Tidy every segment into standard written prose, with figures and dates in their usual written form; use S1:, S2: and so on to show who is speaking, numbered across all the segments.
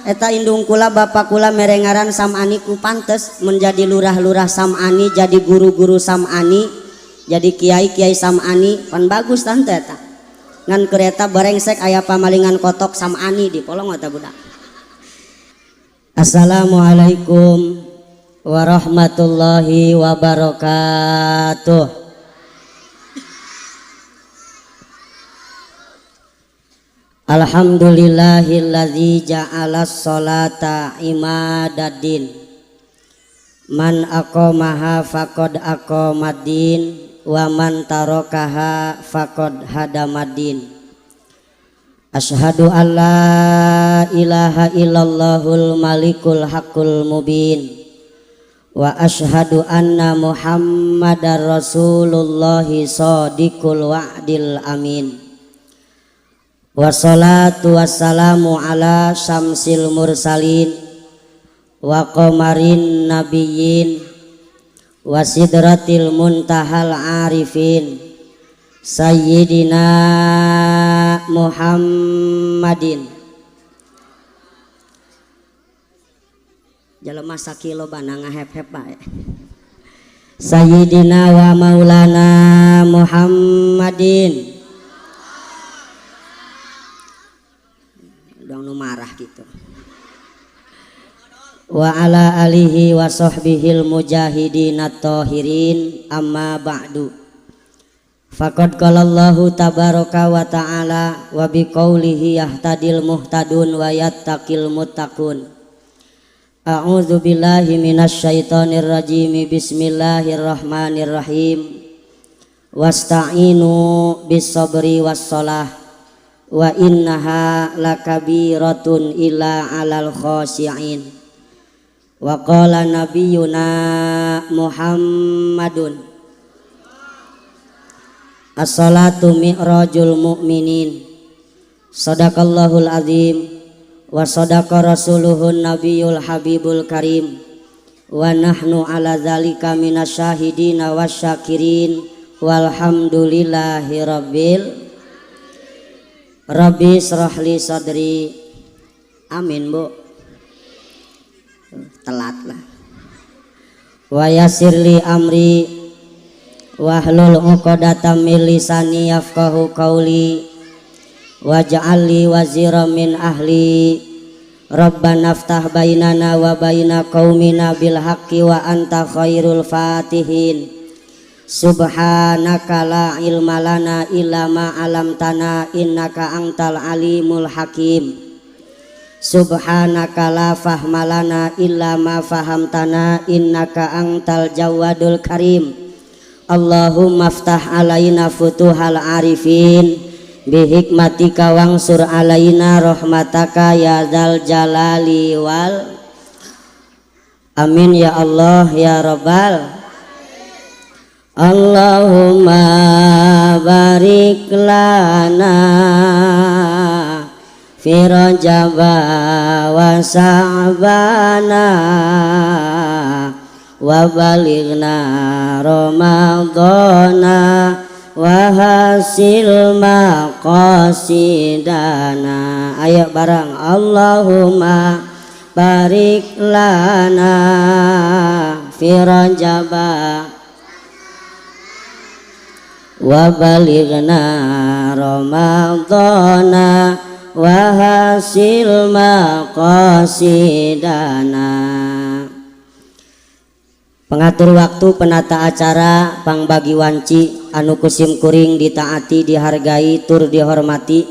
S1: Eta indung kula bapak kula mere ngaran Sam'ani ku pantes menjadi lurah-lurah Sam'ani, jadi guru-guru Sam'ani, jadi kiai-kiai Sam'ani, pan bagus tante eta. Ngan kereta barengsek aya pamalingan kotok Sam'ani di polong eta budak. Assalamualaikum warahmatullahi wabarakatuh. Alhamdulillahilladzi ja'ala sholata imadaddin. Man aqamaha faqad aqamaddin wa man tarakaha faqad hadamaddin. Asyhadu an la ilaha illallahul malikul haqqul mubin wa asyhadu anna Muhammadar Rasulullahi shadiqul wa'dil amin. Wassalatu wassalamu ala syamsil mursalin wa qamarin nabiyyin wa sidratil muntahal arifin sayyidina Muhammadin. Jelema sakilo bana ngahep-hep bae. Sayyidina wa maulana Muhammadin. Nu marah gitu. Wa ala alihi wa sahbihil mujahidin at-tahirin amma ba'du. Faqad qala Allahu tabaraka wa ta'ala wa biqaulihi yahtadil muhtadun wa yattaqil muttaqun. A'udzu billahi minasyaitonir rajim. Bismillahirrahmanirrahim. Wasta'inu bis sabri was shalah wa innaha lakabiratun illa 'alal khashi'in. Wa qala nabiyyuna Muhammadun as-salatu mi'rajul mu'minin. Sadaqallahul azim wa sadaqa rasuluhun nabiyul habibul karim wa nahnu ala dzalika minasyahidina wasyakirin walhamdulillahi rabbil. Rabbi shrah li sadri. Amin bu. Telat lah. Wa yassir li amri wahlul 'uqdatam min lisani yafqahu qawli waj'al li waziran min ahli. Rabbana ftah bainana wa baina qaumina bil haqqi wa anta khairul fatihin. Subhanaka la ilma lana illa ma 'allamtana innaka antal alimul hakim. Subhanaka la fahma lana illa ma fahamtana innaka antal jawadul karim. Allahumma ftah alaina futuhal arifin bihikmatika wangsur alaina rahmataka ya dzal jalali wal amin ya Allah ya rabbal. Allahumma barik lana fi Rajab wa Sa'bana wa balighna Ramadhana wa hasil maqasidana. Ayo bareng. Allahumma barik lana fi Rajab wa balighna Ramadhana wa hasil maqasidana. Pengatur waktu, penata acara, pangbagi wanci anu kusim kuring ditaati, dihargai, tur dihormati.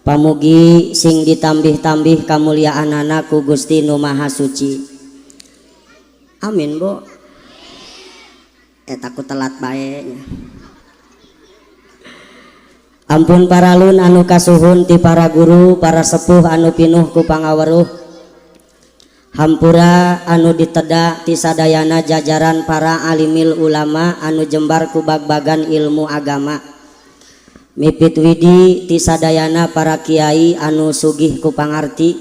S1: Pamugi sing ditambih-tambih kamuliaanana ku Gusti Nu Maha Suci. Amin bu. Takut telat bae nya. Ampun paralun anu kasuhun ti para guru, para sepuh anu pinuh ku pangaweruh. Hampura anu diteda ti sadayana jajaran para alimil ulama anu jembar ku bagbagan ilmu agama. Mipit widi ti sadayana para kiai anu sugih ku pangarti.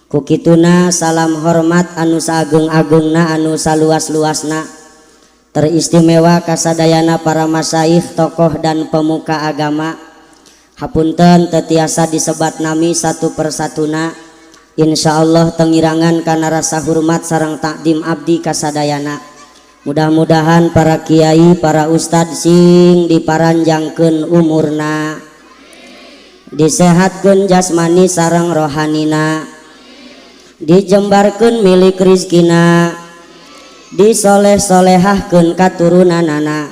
S1: Ku kituna salam hormat anu saageng-agengna anu saluas-luasna. Teristimewa kasadayana para masyayikh, tokoh dan pemuka agama. Hapunten teu tiasa disebat nami satu persatuna. Insyaallah tengirangan kana rasa hormat sareng takdim abdi kasadayana. Mudah-mudahan para kiai, para ustad sing diparanjangkeun umurna, disehatkeun jasmani sareng rohanina, dijembarkeun milik rizkina, disoleh-solehahkeun katurunanana,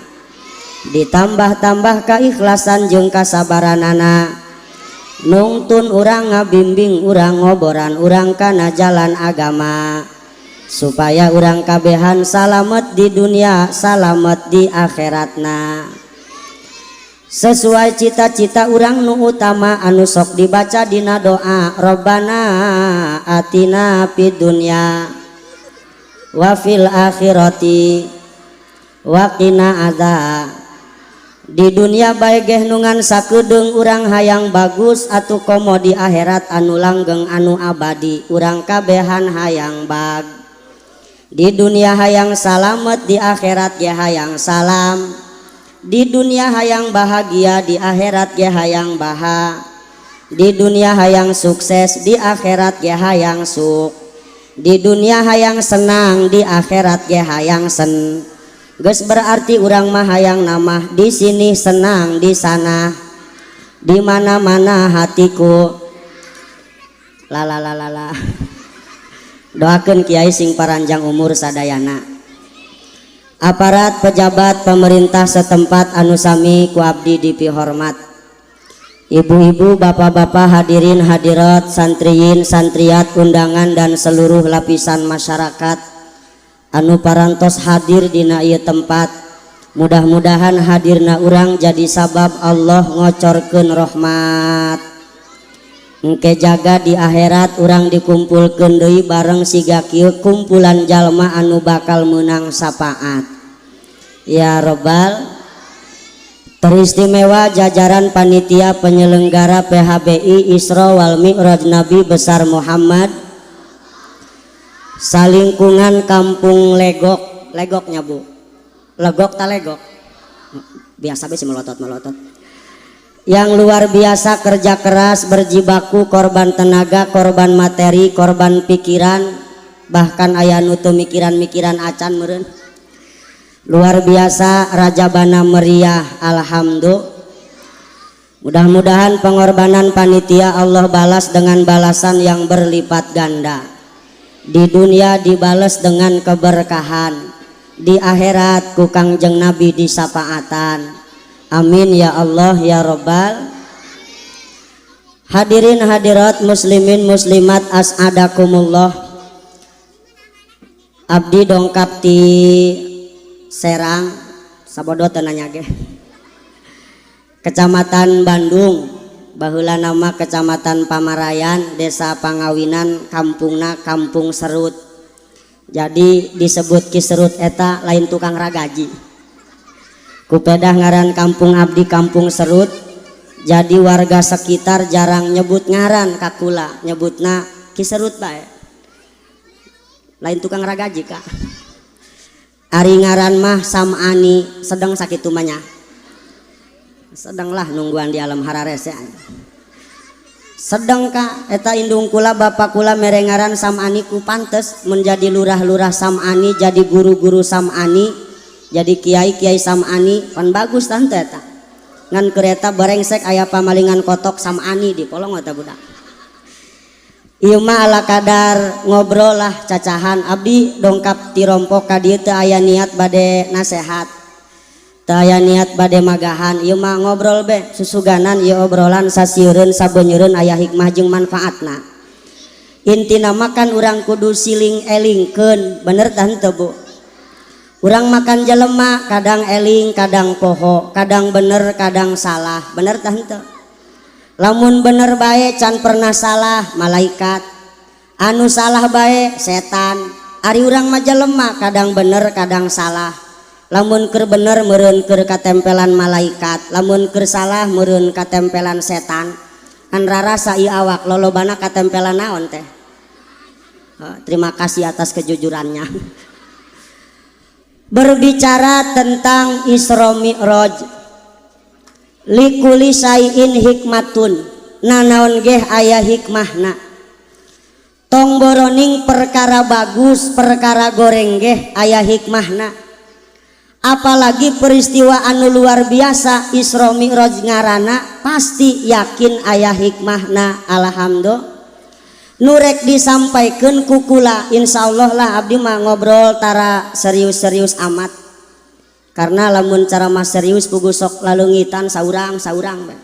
S1: ditambah-tambah keikhlasan jeung kasabaranana, nungtun urang, ngabimbing urang, ngoboran urang kana jalan agama, supaya urang kabehan salamet di dunia, salamet di akhiratna, sesuai cita-cita urang nu utama anu sok dibaca dina doa, Robbana atina fid dunya wa fil akhirati wa qina adzab. Di dunia bae geh nu ngan sakedeung, urang hayang bagus atuh, komo di akhirat anu langgeng, anu abadi. Urang kabehan hayang bag di dunia hayang salamet, di akhirat ge hayang salam. Di dunia hayang bahagia, di akhirat ge hayang baha. Di dunia hayang sukses, di akhirat ge hayang suk. Di dunia hayang senang, di akhirat ge hayang sen. Geus berarti urang mah hayang nama di sini senang, di sana, di mana-mana hatiku la la la la la. Doakeun kiai sing paranjang umur sadayana. Aparat pejabat pemerintah setempat anu sami ku abdi dipihormat, ibu-ibu, bapak-bapak, hadirin hadirat, santriyin santriat, undangan dan seluruh lapisan masyarakat anu parantos hadir dina ieu tempat, mudah-mudahan hadirna urang jadi sabab Allah ngocorkeun rahmat. Engke jaga di akhirat urang dikumpulkeun deui bareng siga kieu kumpulan jalma anu bakal menang syafaat ya robbal. Teristimewa jajaran panitia penyelenggara PHBI Isra wal Mi'raj Nabi Besar Muhammad salingkungan Kampung Legok. Legoknya, Bu, legok tak legok biasa sih, melotot melotot. Yang luar biasa kerja keras, berjibaku, korban tenaga, korban materi, korban pikiran, bahkan aya nu teu mikiran-mikiran acan meureun. Luar biasa Rajabana meriah, alhamdulillah. Mudah-mudahan pengorbanan panitia Allah balas dengan balasan yang berlipat ganda. Di dunia dibales dengan keberkahan, di akhirat ku Kangjeng Nabi disapaatan. Amin ya Allah ya Robbal. Hadirin hadirat, muslimin muslimat, as'adakumullah. Abdi dongkap ti Serang, sabodo teu nanya ge, Kecamatan Bandung, baheula nama Kecamatan Pamarayan, Desa Pangawinan, kampungna Kampung Serut. Jadi disebut Ki Serut eta lain tukang ragaji. Kupedah ngaran kampung abdi Kampung Serut, jadi warga sekitar jarang nyebut ngaran kakula, nyebutna Ki Serut bae. Lain tukang ragaji, Kak. Ari ngaran mah Samani, sedang sakit tumanya, sedanglah nungguan di alam hararese. Sedang kak eta indung kula, bapak kula mere ngaran Samani ku pantes menjadi lurah-lurah Samani, jadi guru-guru Samani, jadi kiai-kiai Samani, pan bagus tante eta. Ngan kereta barengsek, aya pamalingan kotok Samani di polong eta budak. Ieu mah ala kadar ngobrol lah, cacahan. Abdi dongkap ti rompok ka dieu teu aya niat bade nasehat, teu aya niat bade magahan. Ieu mah ngobrol be susuganan. Ieu obrolan sasieureun sabenyeureun aya hikmah jeung manfaatna. Intina mah kan urang kudu siling elingkeun, bener tah henteu, Bu? Urang makan jelema kadang eling, kadang poho, kadang bener, kadang salah, bener tah henteu? Lamun bener bae can pernah salah, malaikat. Anu salah bae setan. Ari urang mah jelema kadang bener, kadang salah. Lamun keur bener meureun keur katempelan malaikat, lamun keur salah meureun katempelan setan. Kan rarasa ieu awak lolobana katempelan naon teh? Terima kasih atas kejujurannya. Berbicara tentang Isra Mi'raj, likuli syai'in hikmatun, nanaon geh aya hikmahna. Tong boroning perkara bagus, perkara goreng geh aya hikmahna. Apalagi peristiwa anu luar biasa Isra Mi'raj ngarana, pasti yakin aya hikmahna. Alhamdulillah. Nu rek disampaikan ku kula, insyaallah lah, abdi mah ngobrol tara serius-serius amat, karena lamun ceramah serius puguh sok lalungitan saurang saurang bae.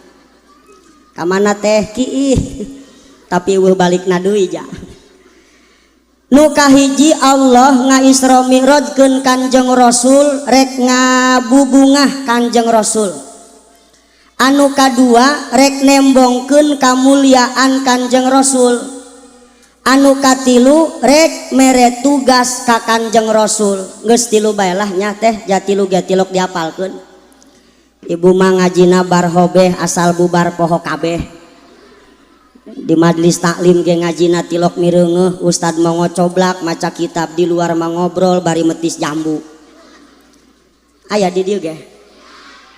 S1: Kamana teh kiih, tapi euweuh balik deui ja. Nu kahiji, Allah nga Isra Mi'rajkeun Kanjeng Rasul rek ngabubungah Kanjeng Rasul. Anu kadua, rek nembongkeun kamuliaan Kanjeng Rasul. Anu katilu, rek mere tugas ka Kanjeng Rasul. Geus tilu bae lah nya teh, jatilu ge tilok diapalkeun. Ibu mah ngajina barhobeh, asal bubar poho kabeh. Di majlis taklim ge ngajina tilok mireungeuh, ustad mau ngocoblak maca kitab, di luar mah ngobrol bari metis jambu. Aya di dieu ge?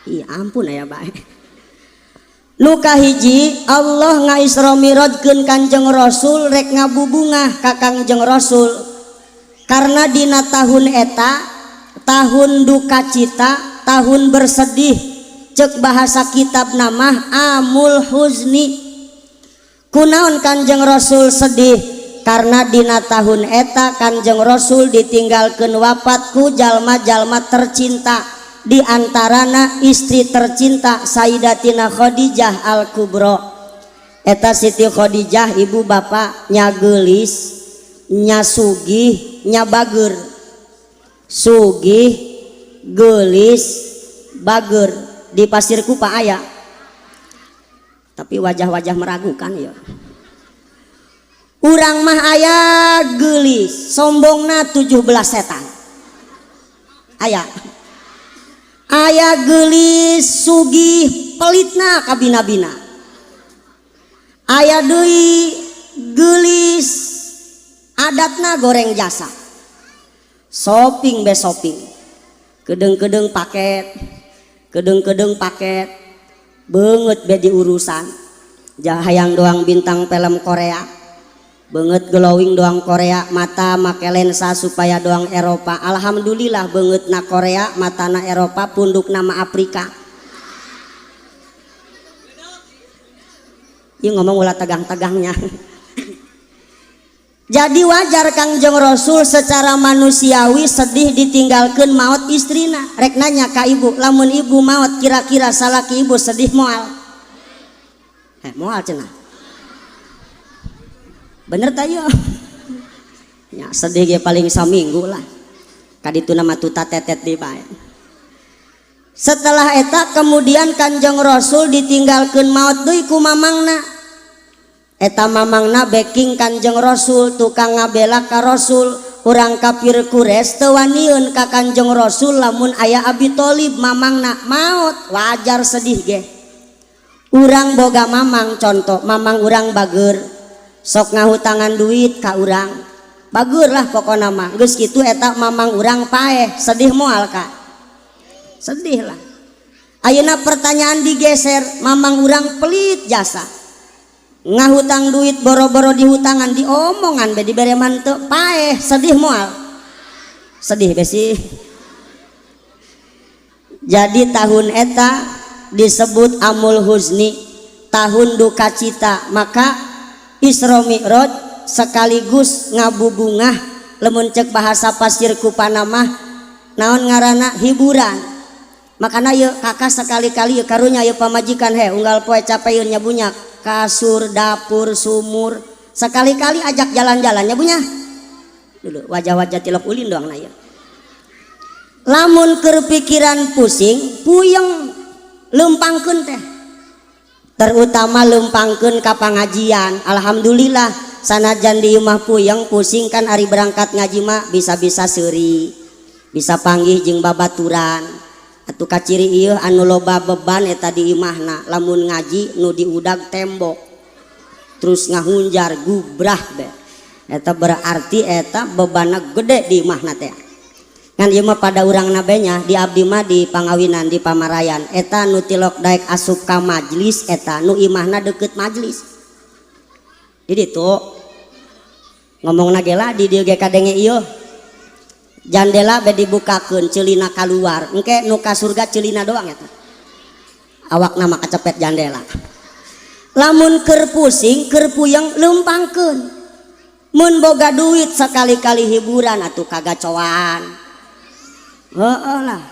S1: Iya ampun, aya bae. Nu kahiji, Allah nga Isra Mi'rajkeun Kanjeng Rasul rek ngabubungah ka Kanjeng Rasul, karena dina tahun eta tahun duka cita, tahun bersedih. Cek bahasa kitab nama amul huzni. Kunaon Kanjeng Rasul sedih? Karena dina tahun eta Kanjeng Rasul ditinggalkan wafat ku jalma-jalma tercinta, di antarana istri tercinta Sayyidatina Khadijah Al-Kubro. Eta Siti Khadijah, ibu bapak, nya geulis, nya sugih, nya bager. Sugih, geulis, bager. Di Pasir Kupa aya, tapi wajah-wajah meragukan ya. Urang mah aya geulis, sombongna 17 setan. Aya, aya geulis, sugih, pelitna kabina-bina. Aya deui geulis, adatna goreng jasa, shopping be shopping, kedeng-kedeng paket, kedeng-kedeng paket, beungeut be diurusan. Hayang doang bintang film Korea, beungeut glowing doang Korea, mata make lensa supaya doang Eropa. Alhamdulillah, beungeut na Korea, matana Eropa, punduk nama Afrika. Ieu ngomong ulah tegang-tegangnya. Jadi wajar Kangjeng Rasul secara manusiawi sedih ditinggalkan maut istrina. Rek nanya ka ibu, lamun ibu maut, kira-kira salaki ibu sedih moal? Eh, moal cenah. Bener tak ya? Ya, sedih ge paling saminggu lah. Kaditu nama tuta tetet di bae. Setelah eta kemudian Kanjeng Rasul ditinggalkan maut deui ku mamangna. Eta mamangna backing Kanjeng Rasul, tukang ngabela ka Rasul. Urang kafir Quraisy teu waniun ka Kanjeng Rasul lamun aya Abi Thalib. Mamangna maut, wajar sedih ge. Urang boga mamang, contoh mamang urang bager, sok ngahutangan duit ka urang, bager lah pokona mah. Geus kitu eta mamang urang paeh, sedih moal ka? Sedih lah. Ayeuna pertanyaan digeser, mamang urang pelit jasa, ngahutang duit boro-boro dihutangan, diomongan be dibere manteu, paeh, sedih moal? Sedih besi. Jadi tahun eta disebut amul huzni, tahun duka cita. Maka Isra Mi'raj sekaligus ngabubungah. Lemun cek bahasa Pasir Kupa mah naon ngaranna, hiburan. Makanya yuk kakak, sekali-kali yuk, karunya yuk pamajikan he unggal poe capeun nyabunya kasur, dapur, sumur, sekali-kali ajak jalan-jalan nyabunya dulu. Wajah-wajah tilok ulin doang. Nah ya, lamun keur pikiran pusing puyeng, lempangkeun teh, terutama lempangkeun ka pangajian. Alhamdulillah, sanajan di imah puyeng pusing kan, ari berangkat ngaji mah bisa-bisa seuri, bisa panggih jeung babaturan. Atuh kaciri ieu anu loba beban eta di imahna, lamun ngaji nu diudag tembok terus, ngahunjar gubrah be. Eta berarti eta bebanna gede di imahna teh. Ngan ieu mah pada urang nabenya, di abdi mah di pangawinan, di pamarayan eta nu tilok daek asup ka majlis eta nu imahna deket majlis. Jadi tuh Ngomongna ge lah di dieu ge kadenge ieu. Jandela be dibukakeun ceulina kaluar, engke nu ka surga ceulina doang eta. Awakna mah kacepet jandela. Lamun keur pusing, keur puyeng leumpangkeun. Mun boga duit sekali-kali hiburan atuh kagacoan. Heeh lah.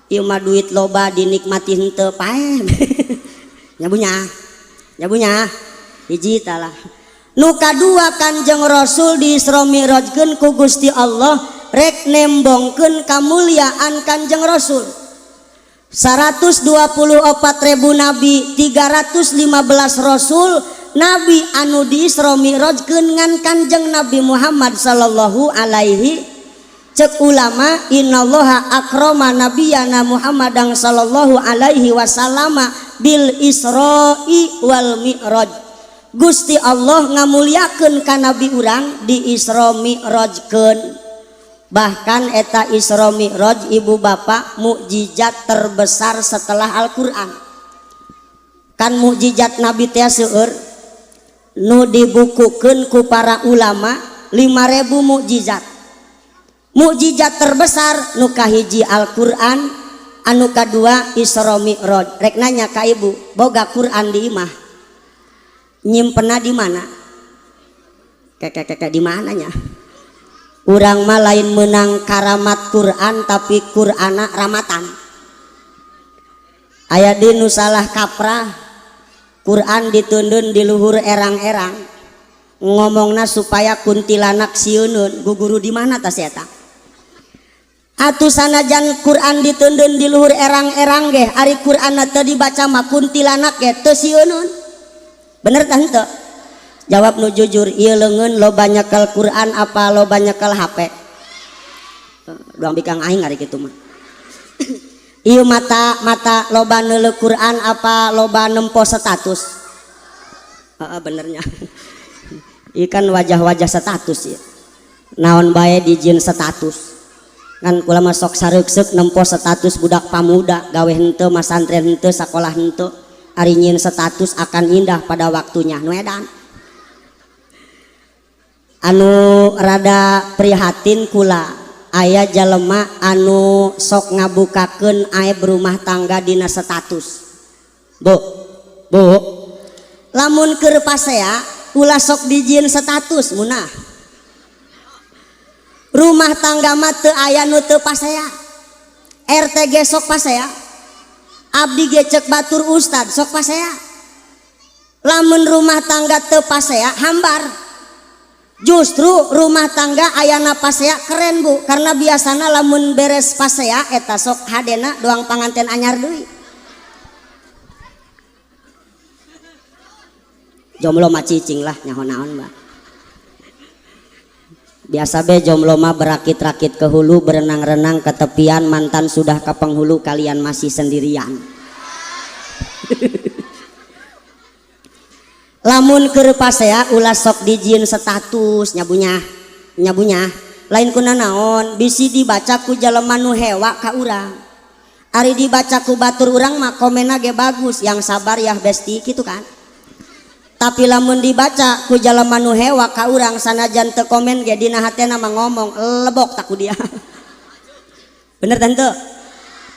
S1: Ieu mah duit loba dinikmati henteu paeh. Nyabunya. Nyabunya. Hiji talah. Nu kadua Kanjeng Rasul di Isra Mi'rajkeun ku Gusti Allah rek nembongkeun kamuliaan Kanjeng Rasul. 124.000 nabi, 315 rasul, nabi anu di Isra Mi'rajkeun ngan Kanjeng Nabi Muhammad sallallahu alaihi. Cek ulama innallaha akrama nabiyana Muhammadan sallallahu alaihi wasallama bil Isra'i wal Mi'raj. Gusti Allah ngamuliakeun ka nabi urang di Isra Mi'rajkeun. Bahkan eta Isra Mi'raj ibu bapak mukjizat terbesar setelah Al-Qur'an. Kan mukjizat nabi teh seueur nu dibukukeun ku para ulama 5000 mukjizat. Mukjizat terbesar nu kahiji Al-Qur'an, anu kadua Isra Mi'raj. Rek nanya ka ibu, boga Qur'an di imah? Nyimpenna di mana? Kek di mananya? Urang mah lain menang karamat Quran tapi Qur'ana ramatan. Aya di nu salah kaprah, Quran ditundun di luhur erang-erang, ngomongna supaya kuntilanak sieuneun. Guguru di mana tas eta? Atuh sanajan Quran ditundun di luhur erang-erang ge, ari Qur'anna teu dibaca mah kuntilanak ge teu sieuneun. Bener tah henteu? Jawab nu jujur, ieu leungeun loba nyekel Quran apa loba nyekel HP? Doang bikang aing ari kitu mah. Ieu mata loba neuleuh Quran apa loba nempo status? Heeh benernya. Ieu kan wajah-wajah status ya. Naon bae dijieun status. Kan kula mah sok sareukseuk nempo status budak pamuda, gawe henteu, masantren henteu, sakolah henteu. Ari nyieun status akan indah pada waktunya. Nu edan. Anu rada prihatin kula aya jalema anu sok ngabukakeun aib rumah tangga dina status. Bu, bu, lamun keur pasea ulah sok dijieun status munah. Rumah tangga mah teu aya nu teu pasea. RT ge sok pasea. Abdi ge cek batur ustad sok pasea. Lamun rumah tangga teu pasea hambar. Justru rumah tangga ayana pasea keren bu, karena biasana lamun beres pasea eta sok hadena doang panganten anyar deui. Jomblo mah cicing lah nyaho naon mah. Biasa be jomblo mah berakit-rakit ke hulu, berenang-renang ke tepian, mantan sudah ke penghulu, kalian masih sendirian. Lamun keur pasea ulah sok dijieun status nyabunya, nyabunya. Lain kuna naon, bisi dibaca ku jelema nu hewa ka urang. Ari dibaca ku batur urang mah komenna ge bagus, yang sabar ya besti gitu kan. Tapi lamun dibaca ku jelema nu hewa ka urang sanajan teu komen ge dina hatena mah ngomong lebok tak ku dia. Bener tante?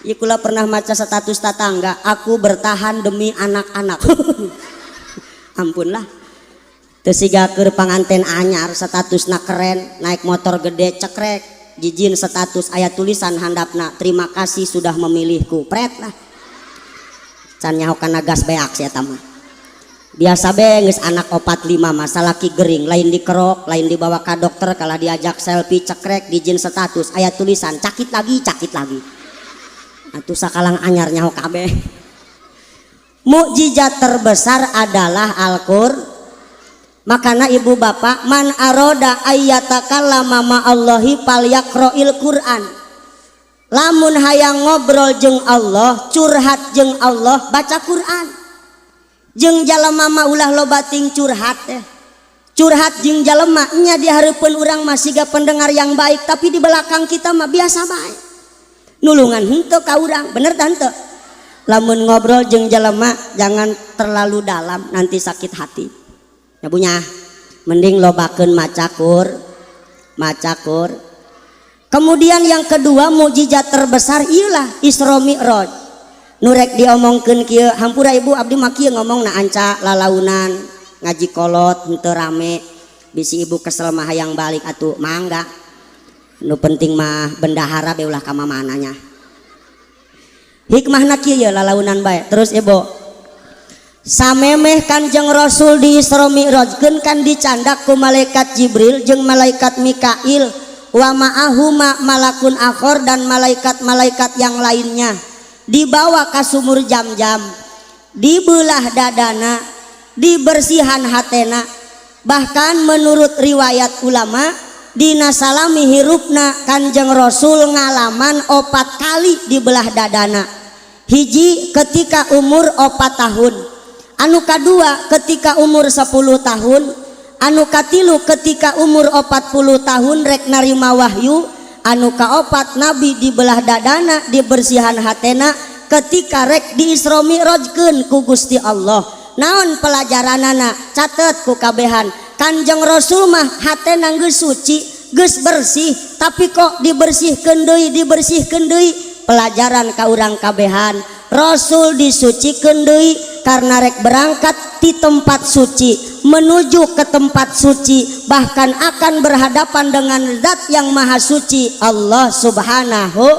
S1: Ieu kula pernah maca status tatangga, aku bertahan demi anak-anak. Ampun lah. Teu siga keur panganten anyar statusna keren, naik motor gede cekrek, jijin status aya tulisan handapna terima kasih sudah memilihku. Pret lah. Can nyaho kana gas beak si eta mah. Biasa be geus anak 4 5 mah salaki gering, lain dikerok, lain dibawa ka dokter, kalah diajak selfie cekrek dijin status aya tulisan cakit lagi, cakit lagi. Atuh sakalang anyar nyaho kabeh. Mukjizat terbesar adalah Al-Qur'an. Makana ibu bapak man aroda ayyatakallama ma'allahi falyaqra'il Qur'an. Lamun hayang ngobrol jeung Allah, curhat jeung Allah, baca Quran. Jeung jalema mah ulah loba ting curhat teh. Curhat jeung jalema nya di hareupeun urang mah siga pendengar yang baik, tapi di belakang kita mah biasa bae. Nulungan henteu ka urang, bener tah henteu? Lamun ngobrol jeung jalema jangan terlalu dalam, nanti sakit hati. Nyabunya. Mending lobakeun maca kur maca kur. Kemudian yang kedua, mukjizat terbesar ialah Isra Mi'raj. Nu rek diomongkeun kieu, hampura Ibu, abdi mah kieu ngomongna, anca lalaunan ngaji kolot henteu rame, bisi ibu kesel mah hayang balik atuh mangga. Nu penting mah bendahara be ulah ka mananya. Hikmahna kieu ye, lalaunan bae terus Ibu. Samemeh Kanjeng Rasul di Isra Mi'rajkeun kan dicandak ku malaikat Jibril jeung malaikat Mikail, wa ma'ahuma malakun akhor, dan malaikat-malaikat yang lainnya, dibawa ke sumur Jam-jam, dibelah dadana, dibersihan hatena. Bahkan menurut riwayat ulama, dina salami hirupna Kanjeng Rasul ngalaman 4 kali dibelah dadana. Hiji, ketika umur 4 tahun, anu kadua ketika umur 10 tahun, anu katilu ketika umur 40 tahun rek narima wahyu, anu kaopat Nabi dibelah dadana, dibersihan hatena ketika rek di Isra Mi'rajkeun ku Gusti Allah. Naon pelajaranana? Catet ku kabehan. Kanjeng Rasul mah hatena geus suci, geus bersih, tapi kok dibersihkeun deui, dibersihkeun deui. Pelajaran ka urang kabehan, Rasul disucikeun deui karena rek berangkat di tempat suci menuju ke tempat suci, bahkan akan berhadapan dengan zat yang maha suci, Allah Subhanahu.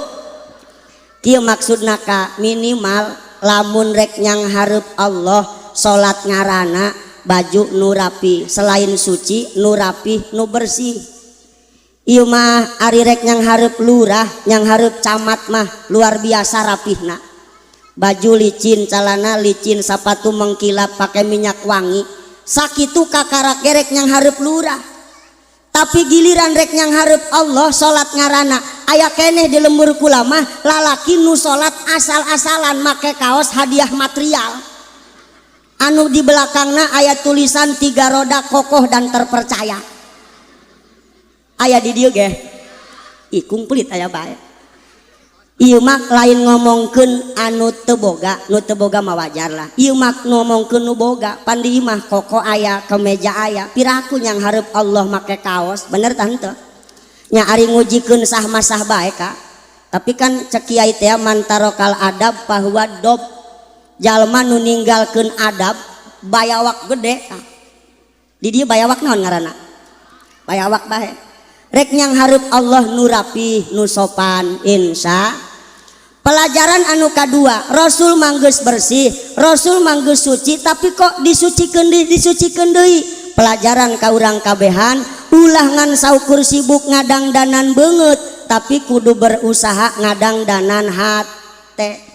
S1: Kieu maksudna ka, minimal lamun rek nyang hareup Allah salat ngarana, baju nu rapi, selain suci nu rapi, nu bersih. Ieu mah ari rek nyang hareup lurah, nyang hareup camat mah luar biasa rapihna, baju licin, celana licin, sepatu mengkilap, pakai minyak wangi, sakitu kakarak gerek nyang hareup lurah. Tapi giliran rek nyang hareup Allah salat ngarana, aya keneh di lembur kula mah lalaki nu salat asal-asalan, make kaos hadiah material anu di belakangna aya tulisan "Tiga roda kokoh dan terpercaya". Aya di dieu ge, ih, kumplit aya bae. Ieu mah lain ngomongkeun anu teu boga, nu teu boga mah wajar lah. Ieu mah ngomongkeun nu boga, pan di imah koko aya, kemeja aya, piraku nyang hareup Allah make kaos, bener tah henteu? Nya ari ngujikeun sah mah sah bae ka. Tapi kan cek kiai teh, man tarokal adab fahuwa dob, jalma nu ninggalkeun adab bayawak gede ka. Di dieu bayawak naon ngaranna? Bayawak bae. Rek nyang hareup Allah nu rapih, nu sopan, insya. Pelajaran anu kadua, Rasul manggeus bersih, Rasul manggeus suci, tapi kok disucikeun deui, disucikeun deui. Pelajaran ka urang kabehan, ulah ngan saukur sibuk ngadangdanan beungeut, tapi kudu berusaha ngadangdanan hate.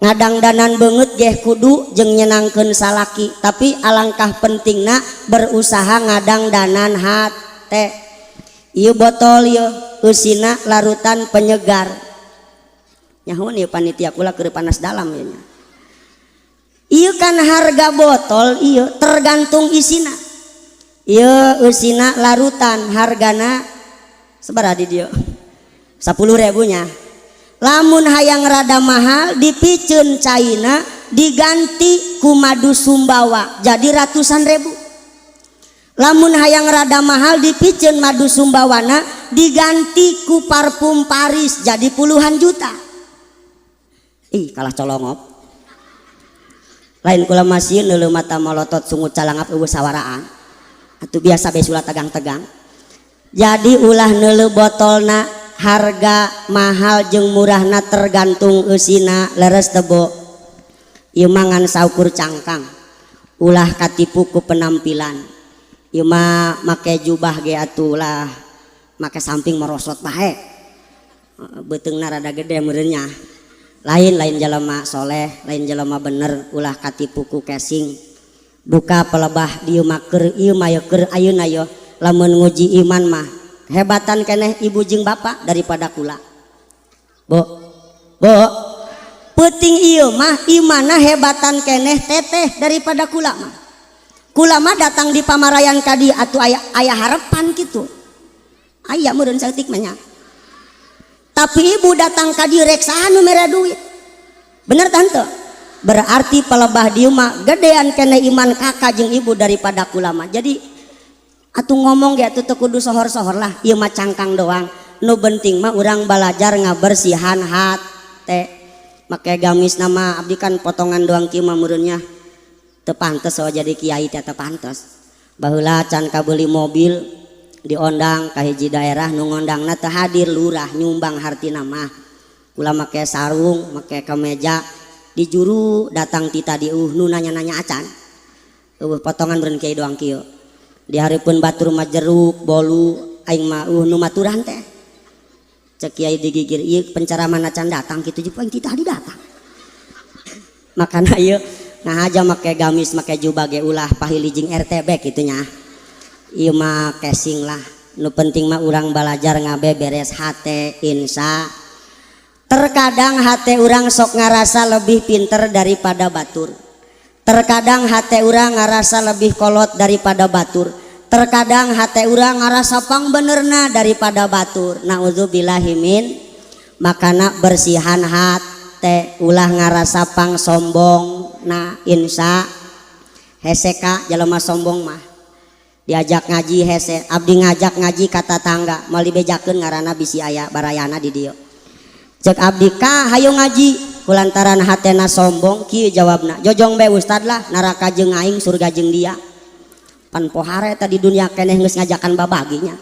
S1: Ngadangdanan beungeut geh kudu jeung nyenangkeun salaki, tapi alangkah pentingna berusaha ngadangdanan hate. Ieu botol ieu eusina larutan penyegar. Nyahoan ieu panitia kula keur panas dalam ieu nya. Ieu kan harga botol ieu tergantung isina. Ieu eusina larutan, hargana sabaraha di dieu? 10.000 nya. Lamun hayang rada mahal, dipiceun caina, diganti ku madu Sumbawa, jadi ratusan ribu. Lamun hayang rada mahal, dipiceun madu Sumbawana, diganti ku parfum Paris, jadi puluhan juta. Ih, kalah colongop. Lain kula masih neuleuh mata molotot sungut calangap, eueuh sawaraan atuh, biasa be sula tegang-tegang. Jadi ulah neuleuh botolna, harga mahal jeung murahna tergantung eusina. Leres teu, Bu? Ieu mah ngan saukur cangkang, ulah katipu ku penampilan. Ieu mah make jubah ge atuh lah make samping merosot bae, beuteungna rada gede meureun nya. Lain, lain jelema soleh, lain jelema bener. Ulah katipu ku casing. Duka pelebah dieu mah keur ieu mah keur ayeuna yo. Lamun nguji iman mah hebatan keneh ibu jeung bapak daripada kula. Bu, Bu, peuting ieu mah imana hebatan keneh teteh daripada kula mah. Kula mah datang di pamarayan ka dieu atuh aya aya harapan kitu, aya meureun saeutik mah nya. Tapi ibu datang ka dieu rek saha nu mere duit? Bener tante? Berarti pelebah dieu mah gedean keneh iman kakak jeung ibu daripada kula mah. Jadi Atuh ngomong ge atuh teu kudu sohor-sohor lah, ieu mah cangkang doang. Nu penting mah urang balajar ngabersihan hate. Make gamis nama abdi kan potongan doang kieu mah meureunnya. Teu pantes so jadi kiai teh, teu pantes. Baheula can kabeuli mobil, diondang ka hiji daerah, nu ngondangna teu hadir, lurah nyumbang hartina mah. Kula make sarung, make kemeja, di juru datang ti tadi nu nanya-nanya acan. Eueuh potongan meureun kiai doang kieu. Di hareupeun batur mah jeruk, bolu, aing mah nu maturan teh. Cek kiai digigir ieu penceramah acan datang kitu jeung aing ti tadi datang. Makana ieu nah aja make gamis make jubah ge ulah pahili jeung RTB kitu nya. Ieu mah casing lah. Nu penting mah urang balajar ngabeberes hate insya. Terkadang hate urang sok ngarasa lebih pinter daripada batur. Terkadang hate urang ngarasa lebih kolot daripada batur. Terkadang hate urang ngarasa pang benerna daripada batur. Nauzubillahimin. Makana bersihan hate ulah ngarasa pang sombong. Nah insya heseka jelema sombong mah. Diajak ngaji hese, abdi ngajak ngaji kata tangga, moal dibejakeun ngaranna bisi aya barayana di dieu. Cek abdi ka hayu ngaji, kulantaran hatena sombong kieu jawabna, jojong bae ustad lah, neraka jeung aing surga jeung dia. Pan pohare tadi dunia keneh geus ngajakan babaginya.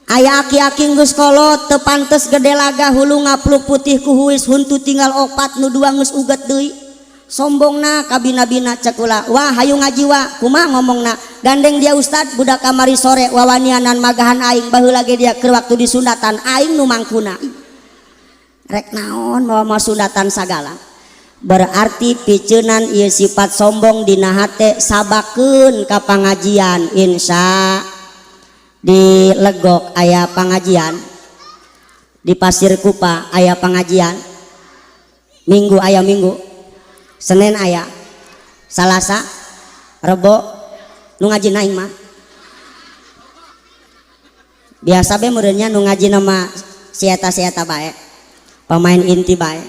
S1: Aya aki-aki geus kolot teu pantes gede laga hulu ngapluk putih ku huis huntu tinggal opat nu dua geus uget deui. Sombongna kabina-bina cek kula, wah hayu ngaji wa, kumaha ngomongna, gandeng dia ustad budak kamari sore wawanianan magahan aing baheula ge dia keur waktu disunatan aing nu mangkuna. Rek naon mawa sunatan sagala. Berarti piceunan ieu sifat sombong dina hate sabakeun ka pangajian insya. Di Legok aya pangajian, di Pasir Kupa aya pangajian, Minggu aya Minggu, Senin aya, Salasa, Rebo, nu ngaji aing mah. Biasa be meureunnya nu ngaji nama si eta bae, pemain inti bae.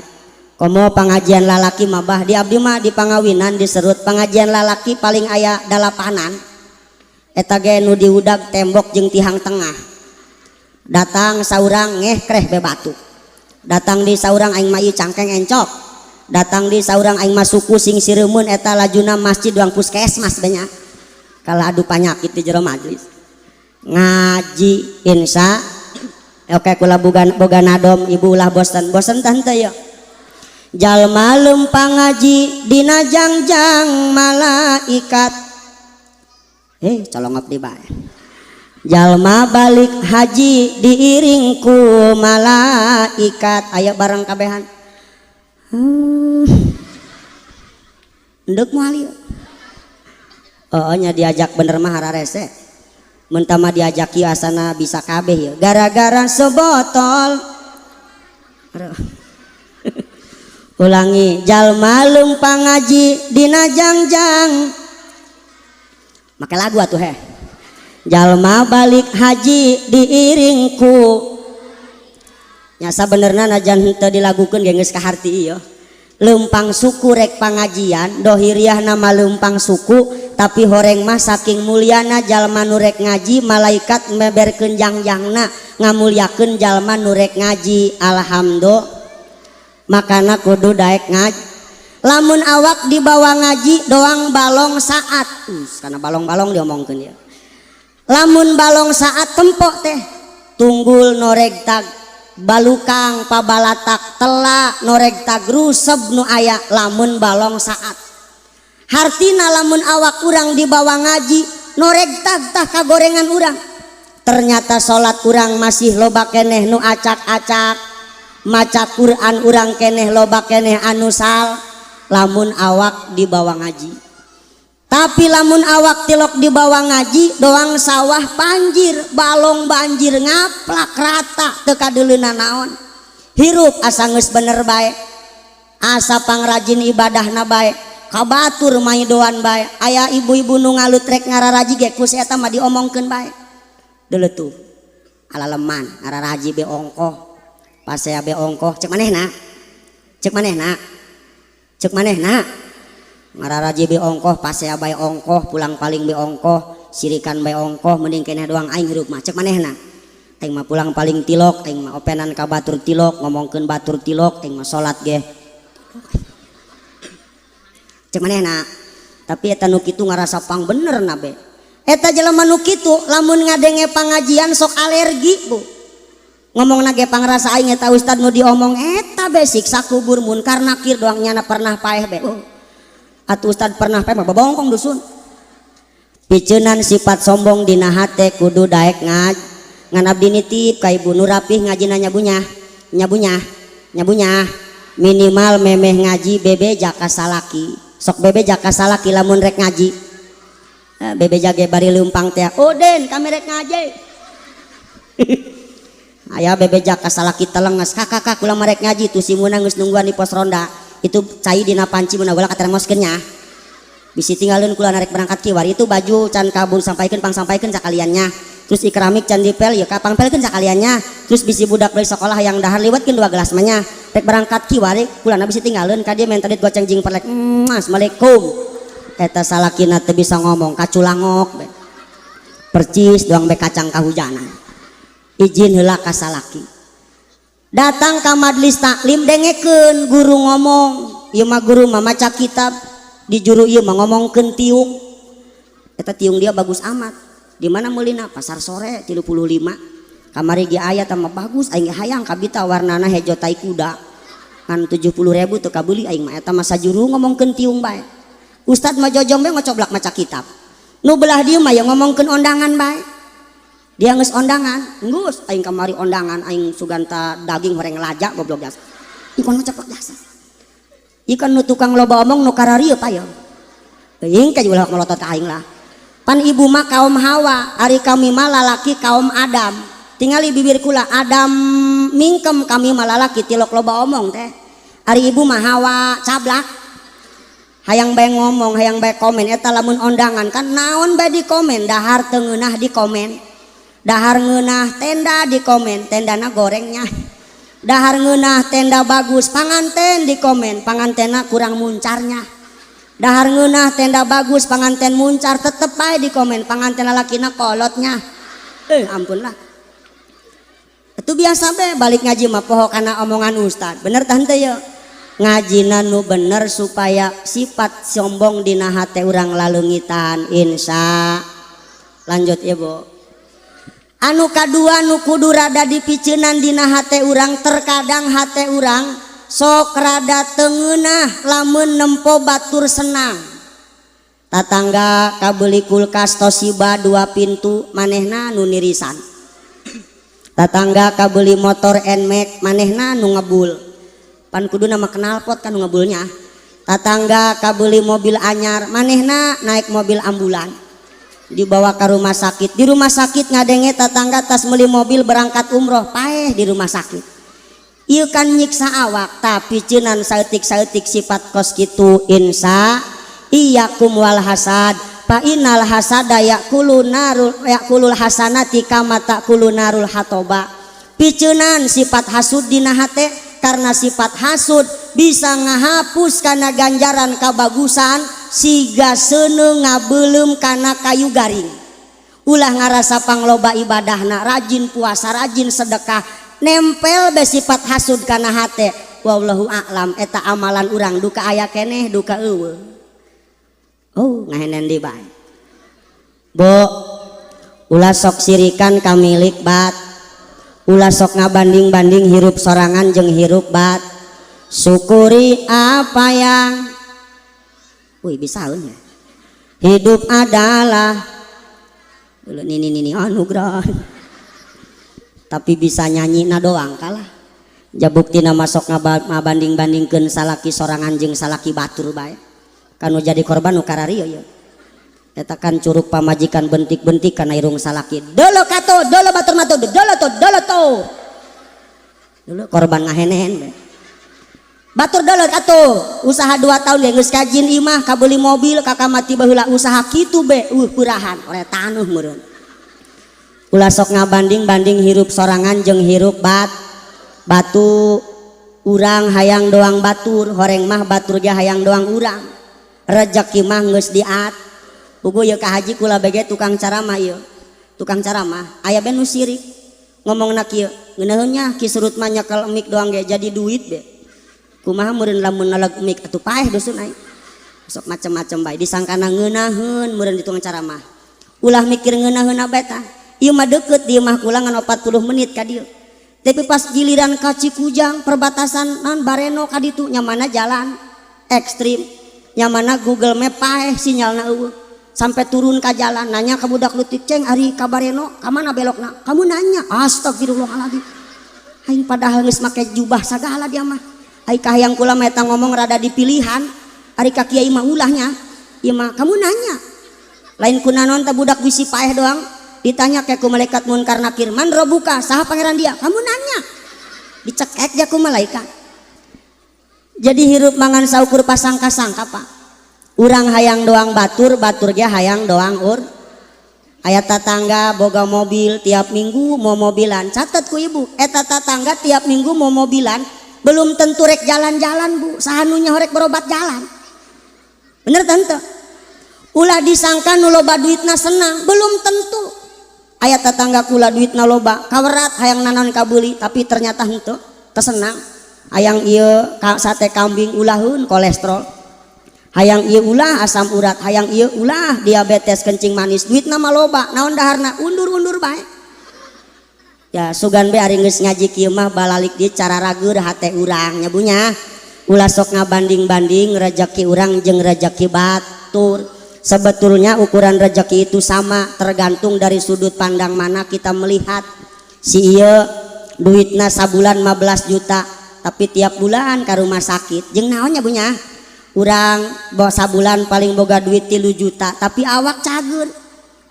S1: Komo pengajian lalaki mah bah di abdi mah di pangawinan diserut pengajian lalaki paling aya dalapanan. Eta ge nu diudag tembok jeung tihang tengah. Datang saurang ngeh kreh be batu. Datang di saurang aing mah ieu cangkeng encok. Datang di saurang aing mah suku sing sireumeun eta lajuna masjid doang puskesmas banyak. Kala adu panyakit di jero majlis. Ngaji insya. Oke kula boga nadom ibu ulah bosen. Bosen tante ya. Jalma lempang ngaji dina jangjang malaikat. Colongop di bae. Jalma balik haji diiring ku malaikat. Ayo bareng kabehan. Endek moal ieu. Oh nya diajak bener mah hararese. Mun tah mah diajak ieu asana bisa kabeh ieu. Gara-gara sebotol. Aduh. Ulangi, jalma lempang ngaji dina jangjang. Make lagu atuh heh. Jalma balik haji diiring ku. Nya sabenerna najan henteu dilagukeun ge geus kaharti ieu. Lempang suku rek pangajian, dohiriah nama lempang suku, tapi horeng mah saking mulyana jalma nu rek ngaji, malaikat meberkeun jangjangna ngamulyakeun jalma nu rek ngaji. Alhamdulillah. Makana kudu daek ngaji. Lamun awak dibawa ngaji doang balong saat. Karena balong-balong diomongkeun ya. Lamun balong saat tempok teh tunggul noregtag balukang pabalatak tela noregtag ruseb nu aya lamun balong saat. Hartina lamun awak urang dibawa ngaji noregtag tah kagorengan urang. Ternyata salat urang masih loba keneh nu acak-acak, maca Quran urang keneh loba keneh anu sal lamun awak dibawa ngaji. Tapi lamun awak tilok dibawa ngaji doang sawah banjir, balong banjir ngaplak rata teu kadeuleuna naon. Hirup asa geus bener bae, asa pangrajin ibadahna bae, kabatur maidoan bae. Aya ibu-ibu nu ngalut rek ngararaji ge ku si eta mah diomongkeun bae. Deuleu tuh alaleman ngararaji be ongkoh, pasea be ongkoh, cek manehna, cek manehna, cek manehna. Ngararaji be ongkoh, pasea bae ongkoh, pulang paling be ongkoh, Sirikan bae ongkoh, mending keneh doang aing hirup mah, cek manehna. Aing mah pulang paling tilok, aing mah openan ka batur tilok, ngomongkeun batur tilok, aing mah salat ge. Cek manehna. Tapi eta nu kitu ngarasa pang bener na be. Eta jelema nu kitu lamun ngadenge pangajian sok alergi, Bu. Ngomong ge pangrasa aing eta ustad nu diomong eta be siksa kubur, munkar nakir doang, nyana pernah paeh be. Oh. Atuh ustad pernah paeh mah babongkong dusun. Piceunan sifat sombong dina hate kudu daek ngaj. Ngan abdi nitip ka ibu nu rapih ngajina nyabunyah, nyabunyah, nyabunyah. Minimal memeh ngaji bebeja ka salaki. Sok bebeja ka salaki lamun rek ngaji. Bebeja ge bari leumpang teh. Uden kami rek ngaji. Aya bebeja ka salaki telenges, kakak kak kula marek ngaji, tuh si Muna geus nungguan di pos ronda. Itu cai dina panci Muna bola katermoskeun nya. Bisi tinggalin kula narek berangkat kiwari, itu baju can kabur sampaikan, pang sampaikan sakaliannya. Terus ikramik can dipel ya kapang pelkeun sakaliannya. Terus bisi budak dari sekolah yang dahar liwatkeun dua gelas mah nya. Rek berangkat kiwari kula bisi tinggalin ka dia minta duit goceng jeung perlek. Assalamualaikum. Eta salakina teu bisa ngomong kaculangok be. Percis doang be kacang kahujanan. Izin heula ka salaki. Datang ka majlis taklim dengekeun guru ngomong, ieu mah guru mah maca kitab, di juru ieu mah ngomongkeun tiung. Eta tiung dia bagus amat. Di mana meulina? Pasar sore 35. Kamari ge aya mah bagus, aing hayang kabita warnana hejo tai kuda. Ngan 70.000 teu kabeuli aing mah, eta mah sajuru ngomongkeun tiung bae. Ustad mah jojong bae ngocoblak maca kitab. Nu belah dieu mah ya ngomongkeun ondangan bae. Dia geus ondangan, geus aing kamari ondangan, aing suganta daging horeng laja goblok jasa. Ikan ngocoplak jasa. Ikan nu tukang loba omong nu kararieu payo. Teuing ka ulah melotot ka aing lah. Pan ibu mah kaum Hawa, ari kami mah lalaki kaum Adam. Tingali bibir kula Adam mingkem, kami mah lalaki tilok loba omong teh. Ari ibu mah Hawa cablak. Hayang bae ngomong, hayang bae komen, eta lamun ondangan kan naon bae di komen, dahar teu ngeunah di komen. Dahar ngeunah tenda di komen, tendana gorengnya. Dahar ngeunah tenda bagus, panganten di komen, pangantena kurang muncarnya. Dahar ngeunah tenda bagus, panganten muncar tetep bae di komen, panganten lalakina kolotnya. Ampun lah. Itu biasa be balik ngaji mah poho kana omongan ustad. Bener tante ya? Ngajina nu bener supaya sifat sombong dina hate urang laleungitan, insya. Lanjut ya, Bu. Anu kadua nu kudu rada dipiceunan dina hate urang, terkadang hate urang sok rada teu ngeunah lamun nempo batur senang. Tatangga kabeli kulkas Toshiba dua pintu, manehna nu nirisan. Tatangga kabeli motor Nmax, manehna nu ngebul. Pan kudu nama knalpot kan nu ngebulnya. Tatangga kabeli mobil anyar, manehna naik mobil ambulan. Dibawa ke rumah sakit. Di rumah sakit ngadenge tetangga tas beli mobil berangkat umroh, paeh di rumah sakit. Ieu kan nyiksa awak, tapi ceunan saeutik-saeutik sifat kos kitu insya. Iyyakum wal hasad fa innal hasada yaqulu narul yaqulul hasanati kama taqulu narul hatoba. Piceunan sifat hasud dina hate, karena sifat hasud bisa ngahapus kana ganjaran kabagusan siga seuneu ngabeuleum kana kayu garing. Ulah ngarasa pangloba ibadahna, rajin puasa, rajin sedekah, nempel be sifat hasud kana hate. Wallahu a'lam, eta amalan urang duka aya keneh duka eueuh. Oh, ngahenen di bae. Bo, ulah sok sirikan ka milik bat. Ulah sok ngabanding-banding hirup sorangan jeung hirup bat. Syukuri apa yang. Wih, bisa ya. Hidup adalah dulu nini nini anugerah. Tapi bisa nyanyi na doang kalah. Jabukti nama sok ngabanding-bandingkeun salaki sorangan jeung salaki batur bae. Kanu jadi korban nu kararieu ye. Eta kan curug pamajikan bentik-bentik kana irung salaki. Dolo kato, dolo batur matu, dolo to, dolo to. Dulu korban ngahenehen be. Batur dolo atuh, usaha 2 tahun ge geus kajin imah, kabeuli mobil, kakak mati baheula usaha kitu be, purahan, oleh tanuh meureun. Ulah sok ngabanding-banding hirup sorangan jeung hirup batu. Urang hayang doang batur, horeng mah batur ge hayang doang urang. Rezeki mah geus diat. Puguh ieu ka haji kula bege tukang caramah ieu. Tukang caramah aya be nu sirik. Ngomongna kieu, ngeunaheun nya Ki Serut mah nyekel mik doang ge jadi duit be. Kumaha meureun lamun naleg mik atuh paeh dusun aing. Sok macem-macem bae disangkana ngeunaheun meureun di tukang caramah. Ulah mikir ngeunaheun bae tah. Ieu mah deukeut di imah kula ngan 40 menit ka dieu. Tapi pas giliran ka Cikujang perbatasan non Bareno ka ditu nyamana jalan ekstrim, nyamana Google Map paeh sinyalna eueuh. Sampai turun ka jalan nanya ka budak leutik, "Ceng, ari ka Bareno ka mana belokna?" Kamu nanya, astagfirullahaladzim. Aing padahal geus make jubah sagala dia mah. Ai kahayang kula mah eta ngomong rada dipilihan, ari ka kiai mah ulahnya. Ieu mah kamu nanya. Lain kunaon teh budak bisi paeh doang. Ditanya kayak ku malaikat Munkar Nakir, "Man robuka?" Saha pangeran dia? Kamu nanya. Dicekek dia ku malaikat. Jadi hirup mangan saukur pasangka-sangka, Pak. Urang hayang doang batur, batur ge hayang doang ur. Aya tatangga boga mobil tiap minggu mau mobilan. Catat ku ibu, eta tatangga tiap minggu mau mobilan, belum tentu rek jalan-jalan, Bu. Saha nu nyaho rek berobat jalan. Bener tante? Ulah disangka nu loba duitna senang, belum tentu. Aya tetangga kula duitna loba, kawerat hayang nanon kabeuli, tapi ternyata henteu, teu senang. Hayang ieu sate kambing ulaheun kolesterol. Hayang ieu ulah asam urat, hayang ieu ulah diabetes kencing manis, duitna mah loba, naon daharna undur-undur bae. Ya sugan be ari geus ngaji kieu mah balalik di cara rageur hate urang nya bunya. Ulah sok ngabanding-banding rezeki urang jeung rezeki batur. Sebetulnya ukuran rezeki itu sama, tergantung dari sudut pandang mana kita melihat. Si ieu duitna sabulan 15 juta, tapi tiap bulan ke rumah sakit. Jeung naonnya bunya? Urang bawa sabulan paling boga duit 3 juta, tapi awak cager.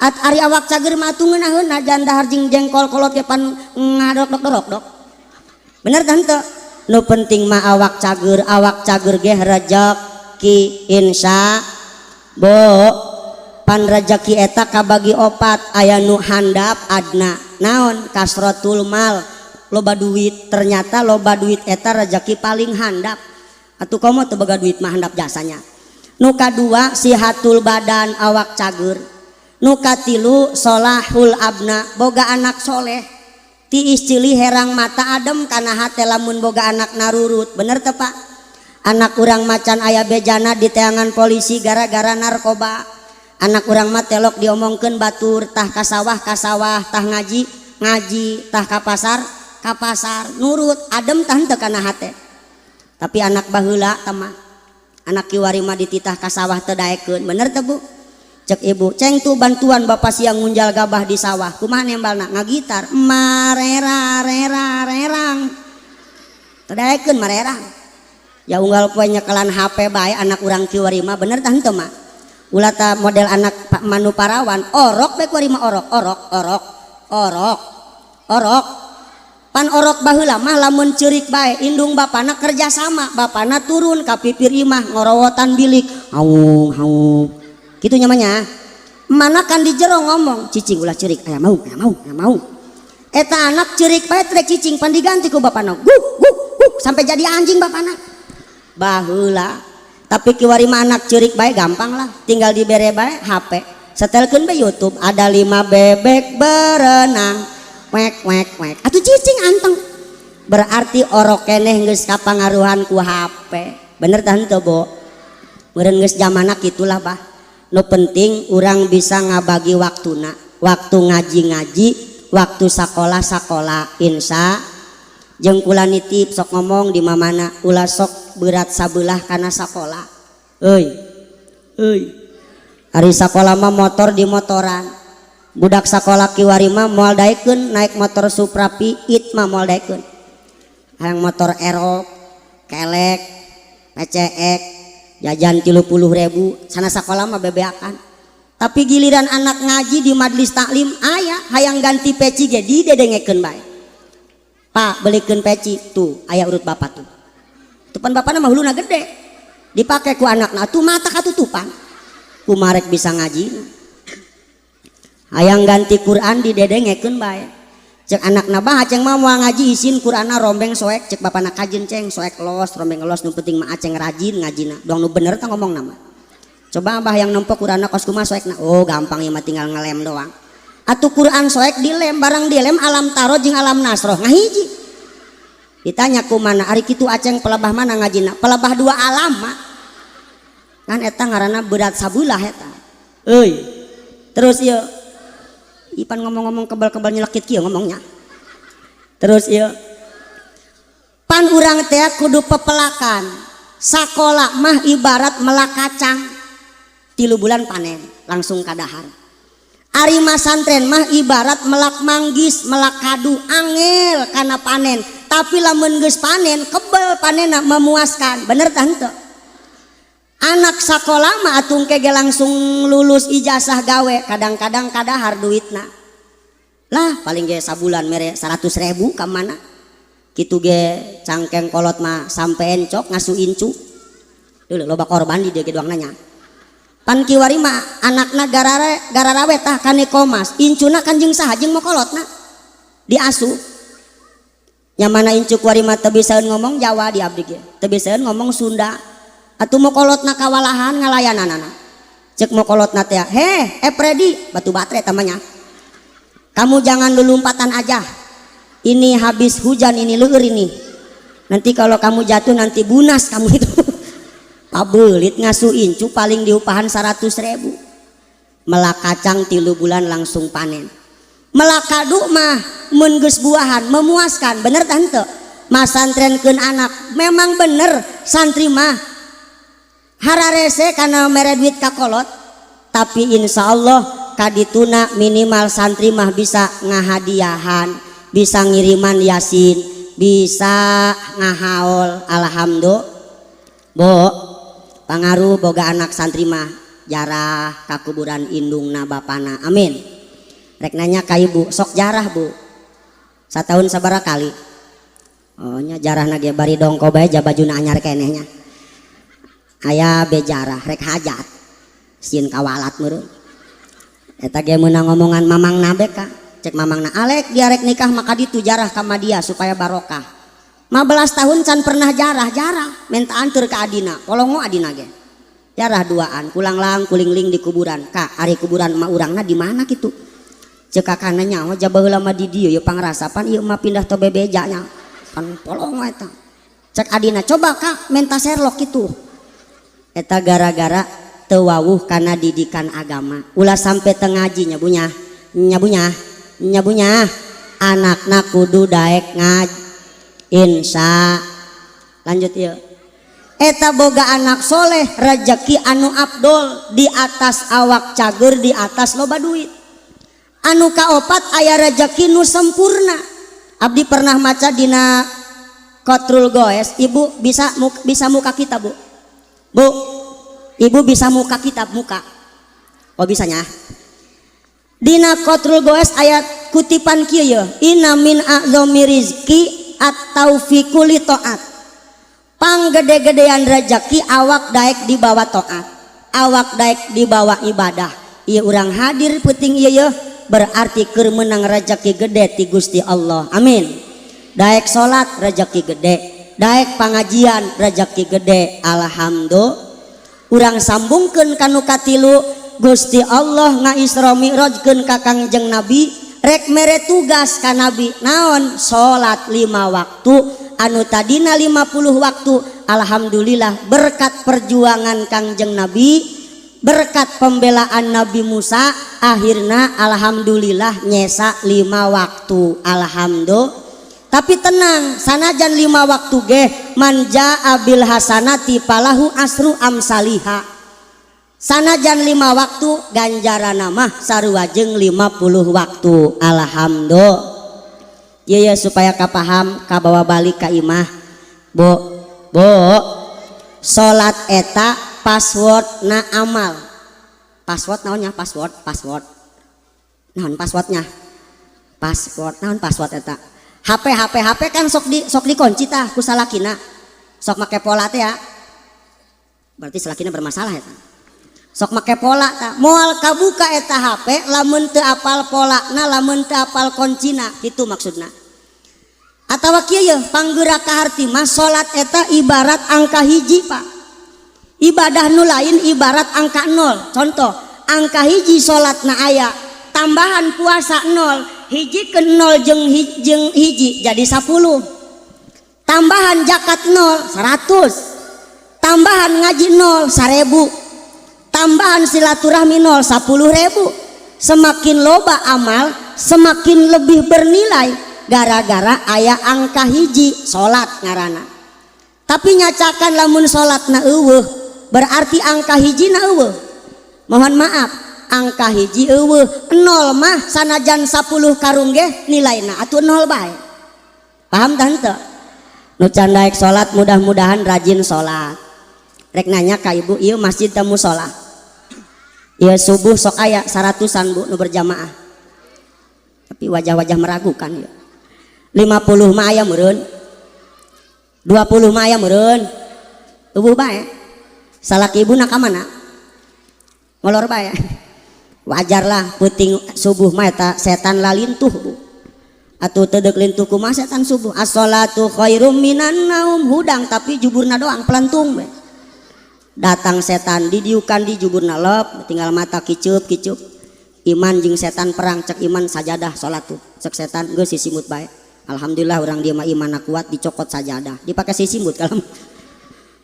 S1: At ari awak cager mah atuh ngeunaheun jan dahar jeung jengkol kolot ge pan ngadok dok dok. Bener tante? Nu penting mah awak cager ge rezeki insya Bo, pan rezeki eta kabagi opat, aya nu handap adna naon kasrotul mal, loba duit. Ternyata loba duit eta rezeki paling handap atuh, komo teu boga duit mah handap jasanya. Nu kadua sihatul badan, awak cager. Nu katilu solahul abna, boga anak soleh. Tiis cili herang mata, adem kana hate lamun boga anak narurut. Bener teu, Pak? Anak urang macan aya bejana di teangan polisi gara-gara narkoba. Anak urang mah telok diomongkeun batur, tah ka sawah ka sawah, tah ngaji ngaji, tah ka pasar ka pasar, nurut. Adem tah henteu kana hate? Tapi anak baheula tah mah, anak kiwari mah dititah ka sawah teu daekeun. Bener teu, Bu? Cek ibu, "Ceng, tuh bantuan bapak siang ngunjal gabah di sawah." Kumaha nembalna? Ngagitar marera rera rerang, teu daekeun marerang. Ya unggal poe nyekelan HP bae anak urang kiwari mah. Bener tah henteu mah? Ulah ta model anak Pak Manu Parawan, orok bae kuari mah, orok orok orok orok orok. Pan orok baheula mah lamun ceurik bae indung bapana kerja sama, bapana turun ka pipir imah ngorowotan bilik, haung haung kitu nyamanya. Mana kan di jero ngomong, "Cicing, ulah ceurik, aya mau, aya mau, aya mau." Eta anak ceurik bae trek cicing, pan diganti ku bapana, guk guk guk sampai jadi anjing bapana baheula. Tapi kiwari mah anak ceurik bae gampang lah, tinggal dibere bae HP, setelkeun bae YouTube, ada 5 bebek berenang, wek wek wek, atuh cicing anteng. Berarti orok keneh geus kapangaruhan ku HP. Bener tah henteu, Bo? Meureun geus zamana kitulah, Bah. Nu penting urang bisa ngabagi waktuna, waktu ngaji-ngaji, waktu sakola-sakola, insya. Jeung kula nitip, sok ngomong di mamana, ulah sok berat sabelah kana sakola euy euy. Ari sakola mah motor di motoran. Budak sakola kiwari mah moal daekeun naik motor Supra It mah, moal daekeun, hayang motor Aerox, kelek, PCX, jajan 30.000 sana sakola mah bebeakan. Tapi giliran anak ngaji di majelis taklim aya hayang ganti peci ge didedengekeun bae, "Pak, belikeun peci tuh, aya urut bapak tuh." Tupan bapakna mah huluna gede dipakai ku anakna tuh, mata katutupan kumarek bisa ngaji. Hayang ganti Quran didedengekeun bae. Cek anakna, "Bah, aceng mah moal ngaji, isin Qur'anna rombeng soek." Cek bapana, "Kajeun, Ceng, soek los rombeng los, nu penting mah aceng rajin ngajina." Doang nu bener tah ngomong nama. Coba Abah yang nempo Quran kos kumaha soekna. Oh, gampang ya mah, tinggal ngelem doang. Atuh Quran soek dilem, barang dilem alam taro jeung alam nasroh ngahiji. Ditanya ku mana ari kitu Aceng, pelebah mana ngajina? Pelebah dua alam mah. Kan eta ngaranna berat sabulah eta. Euy. Terus ieu Ipan ngomong-ngomong kebal-kebal nyelekit kieu ngomongnya. Terus ieu pan urang teh kudu pepelakan. Sakola mah ibarat melak kacang, 3 bulan panen, langsung kadahar. Ari masantren mah ibarat melak manggis, melak kadu, angel karena panen, tapi lamun geus panen kebel panen, memuaskan. Bener tante? Anak sekolah mah atung kege langsung lulus ijazah gawe, kadang-kadang kadahar duitna lah, paling ge sabulan mere 100 ribu ka mana gitu ge. Cangkeng kolot mah sampai encok ngasuh incu dulu, loba korban di dia doang nanya. Pan kiwari mah anakna garare gararawe tah kane komas, incuna kan jeung saha, jeung mokolotna diasuh nya. Mana incu kuari mah teu bisaeun ngomong Jawa, di abdi ge teu bisaeun ngomong Sunda. Atuh mokolotna kawalahan ngalayananana. Cek mokolotna teh, "Heh, eh Freddy, batu baterai tamanya, kamu jangan lelumpatan aja. Ini habis hujan, ini leur ini. Nanti kalau kamu jatuh, nanti bunas kamu itu." Pabelit ngasuh incu paling diupahan 100 ribu. Melak kacang 3 bulan langsung panen, melak kadu mah mun geus buahan memuaskan. Bener tante? Masantrenkeun anak memang bener, santri mah hararese karena mere duit ka kolot, tapi insya Allah kadituna minimal santri mah bisa ngahadiahan, bisa ngiriman yasin, bisa ngahaol. Alhamdulillah, Bu. Pangaruh boga anak santri mah jarah ka kuburan indungna bapana. Amin. Rek nanya ka Ibu, sok jarah, Bu? Satahun sabaraha kali? Oh nya, jarah ge bari dongko bae, bajuna anyar keneh nya. Aya be jarah rek hajat, sieun kawalat meureun. Eta ge meunang ngomongan mamang nabe ka. Cek mamangna, "Alek, dia rek nikah maka ditu jarah ka dia supaya barokah." 15 tahun can pernah jarah. Jarah minta antur ke adina, polongo adina ge. Jarah duaan kulanglang kulingling di kuburan. "Kak, ari kuburan emak urangna di mana?" Gitu cek kakana. "Nyawa jaba heula mah di dieu, ieu pangrasapan ieu mah pindah to bebeja nya." Pan polongo eta. Cek adina, "Coba Kak minta sherlock." Gitu eta gara-gara teu wawuh kana didikan agama. Ulah sampai teu ngaji nya, bunya nya, bunya nya, bunya. Anakna kudu daek ngaji, insya. Lanjut ya. Eta boga anak soleh, rezeki anu abdol, di atas awak cager, di atas loba duit. Anu kaopat, aya rezeki nu sempurna. Abdi pernah maca dina Kotrul Goes. Ibu bisa bisa muka kitab, Bu? Bu, Ibu bisa muka kitab muka? Oh, bisanya. Dina Kotrul Goes ayat kutipan kieu ye, inna min a'zami rizki at-taufiqu li taat. Panggede-gedean rezeki awak daek dibawa taat, awak daek dibawa ibadah. Ieu urang hadir penting ieu ye, berarti keur menang rezeki gede ti Gusti Allah. Amin. Daek salat rezeki gede, daek pangajian rezeki gede. Alhamdulillah. Urang sambungkeun kanu katilu. Gusti Allah nga-Isra Mi'rajkeun ka Kangjeng Nabi, rek mere tugas ka Nabi naon? Salat lima waktu, anu tadina 50 waktu. Alhamdulillah, berkat perjuangan Kangjeng Nabi, berkat pembelaan Nabi Musa, akhirnya alhamdulillah nyesa lima waktu. Alhamdulillah. Tapi tenang, sanajan lima waktu ge, man jaa bil hasanati falahu asru amsaliha. Sanajan lima waktu, ganjaran mah sarua jeung 50 waktu. Alhamdulillah. Iya ya, supaya kapaham, kabawa balik ka imah. Bu, Bu, salat eta password na amal. Password naonnya? Password, password naon? Passwordnya, password naon? Password eta HP, HP, HP kan sok dikunci tah ku salakina, sok make pola teh ya. Berarti salakina bermasalah eta. Sok make pola tah, moal kabuka eta HP lamun teu apal polana, lamun teu apal kuncina gitu maksudna. Atawa kieu ye, panggerak ka harti mah salat eta ibarat angka hiji, Pak. Ibadah nu lain ibarat angka nol. Contoh, angka hiji salat na aya, tambahan puasa nol, hiji ke nol jeung hiji jadi 10. Tambahan zakat nol 100, tambahan ngaji nol 1000, tambahan silaturahmi nol 10.000. Semakin loba amal, semakin lebih bernilai gara-gara aya angka hiji salat ngarana. Tapi nyacakan lamun salat na euweuh, berarti angka hiji na euweuh. Mohon maaf, angka hiji euweuh, nol mah sanajan 10 karung ge nilaina atuh nol bae. Paham tante? Nu can daek salat, mudah-mudahan rajin salat. Rek nanya ka ibu, ieu masjid teh musola? Ieu subuh sok aya seratusan, Bu, nu berjamaah. Tapi wajah-wajah meragukan ya. 50 mah aya meureun. 20 mah aya meureun. Euweuh bae. Salaki ibu nak ka mana? Ngolor bae. Wajar lah, peuting subuh mah eta setan lalintuh, Bu. Atuh teu deuk lintuh kumaha setan subuh. As-sholatu khairum minan naum, hudang tapi juburna doang pelentung we. Datang setan didiukan di juburna lep, tinggal mata kicup kicup. Iman jeung setan perang, cek iman sajadah salat tuh. Cek setan geus sisimut bae. Alhamdulillah orang dia mah imanna kuat, dicokot sajadah. Dipakai sisimut kalau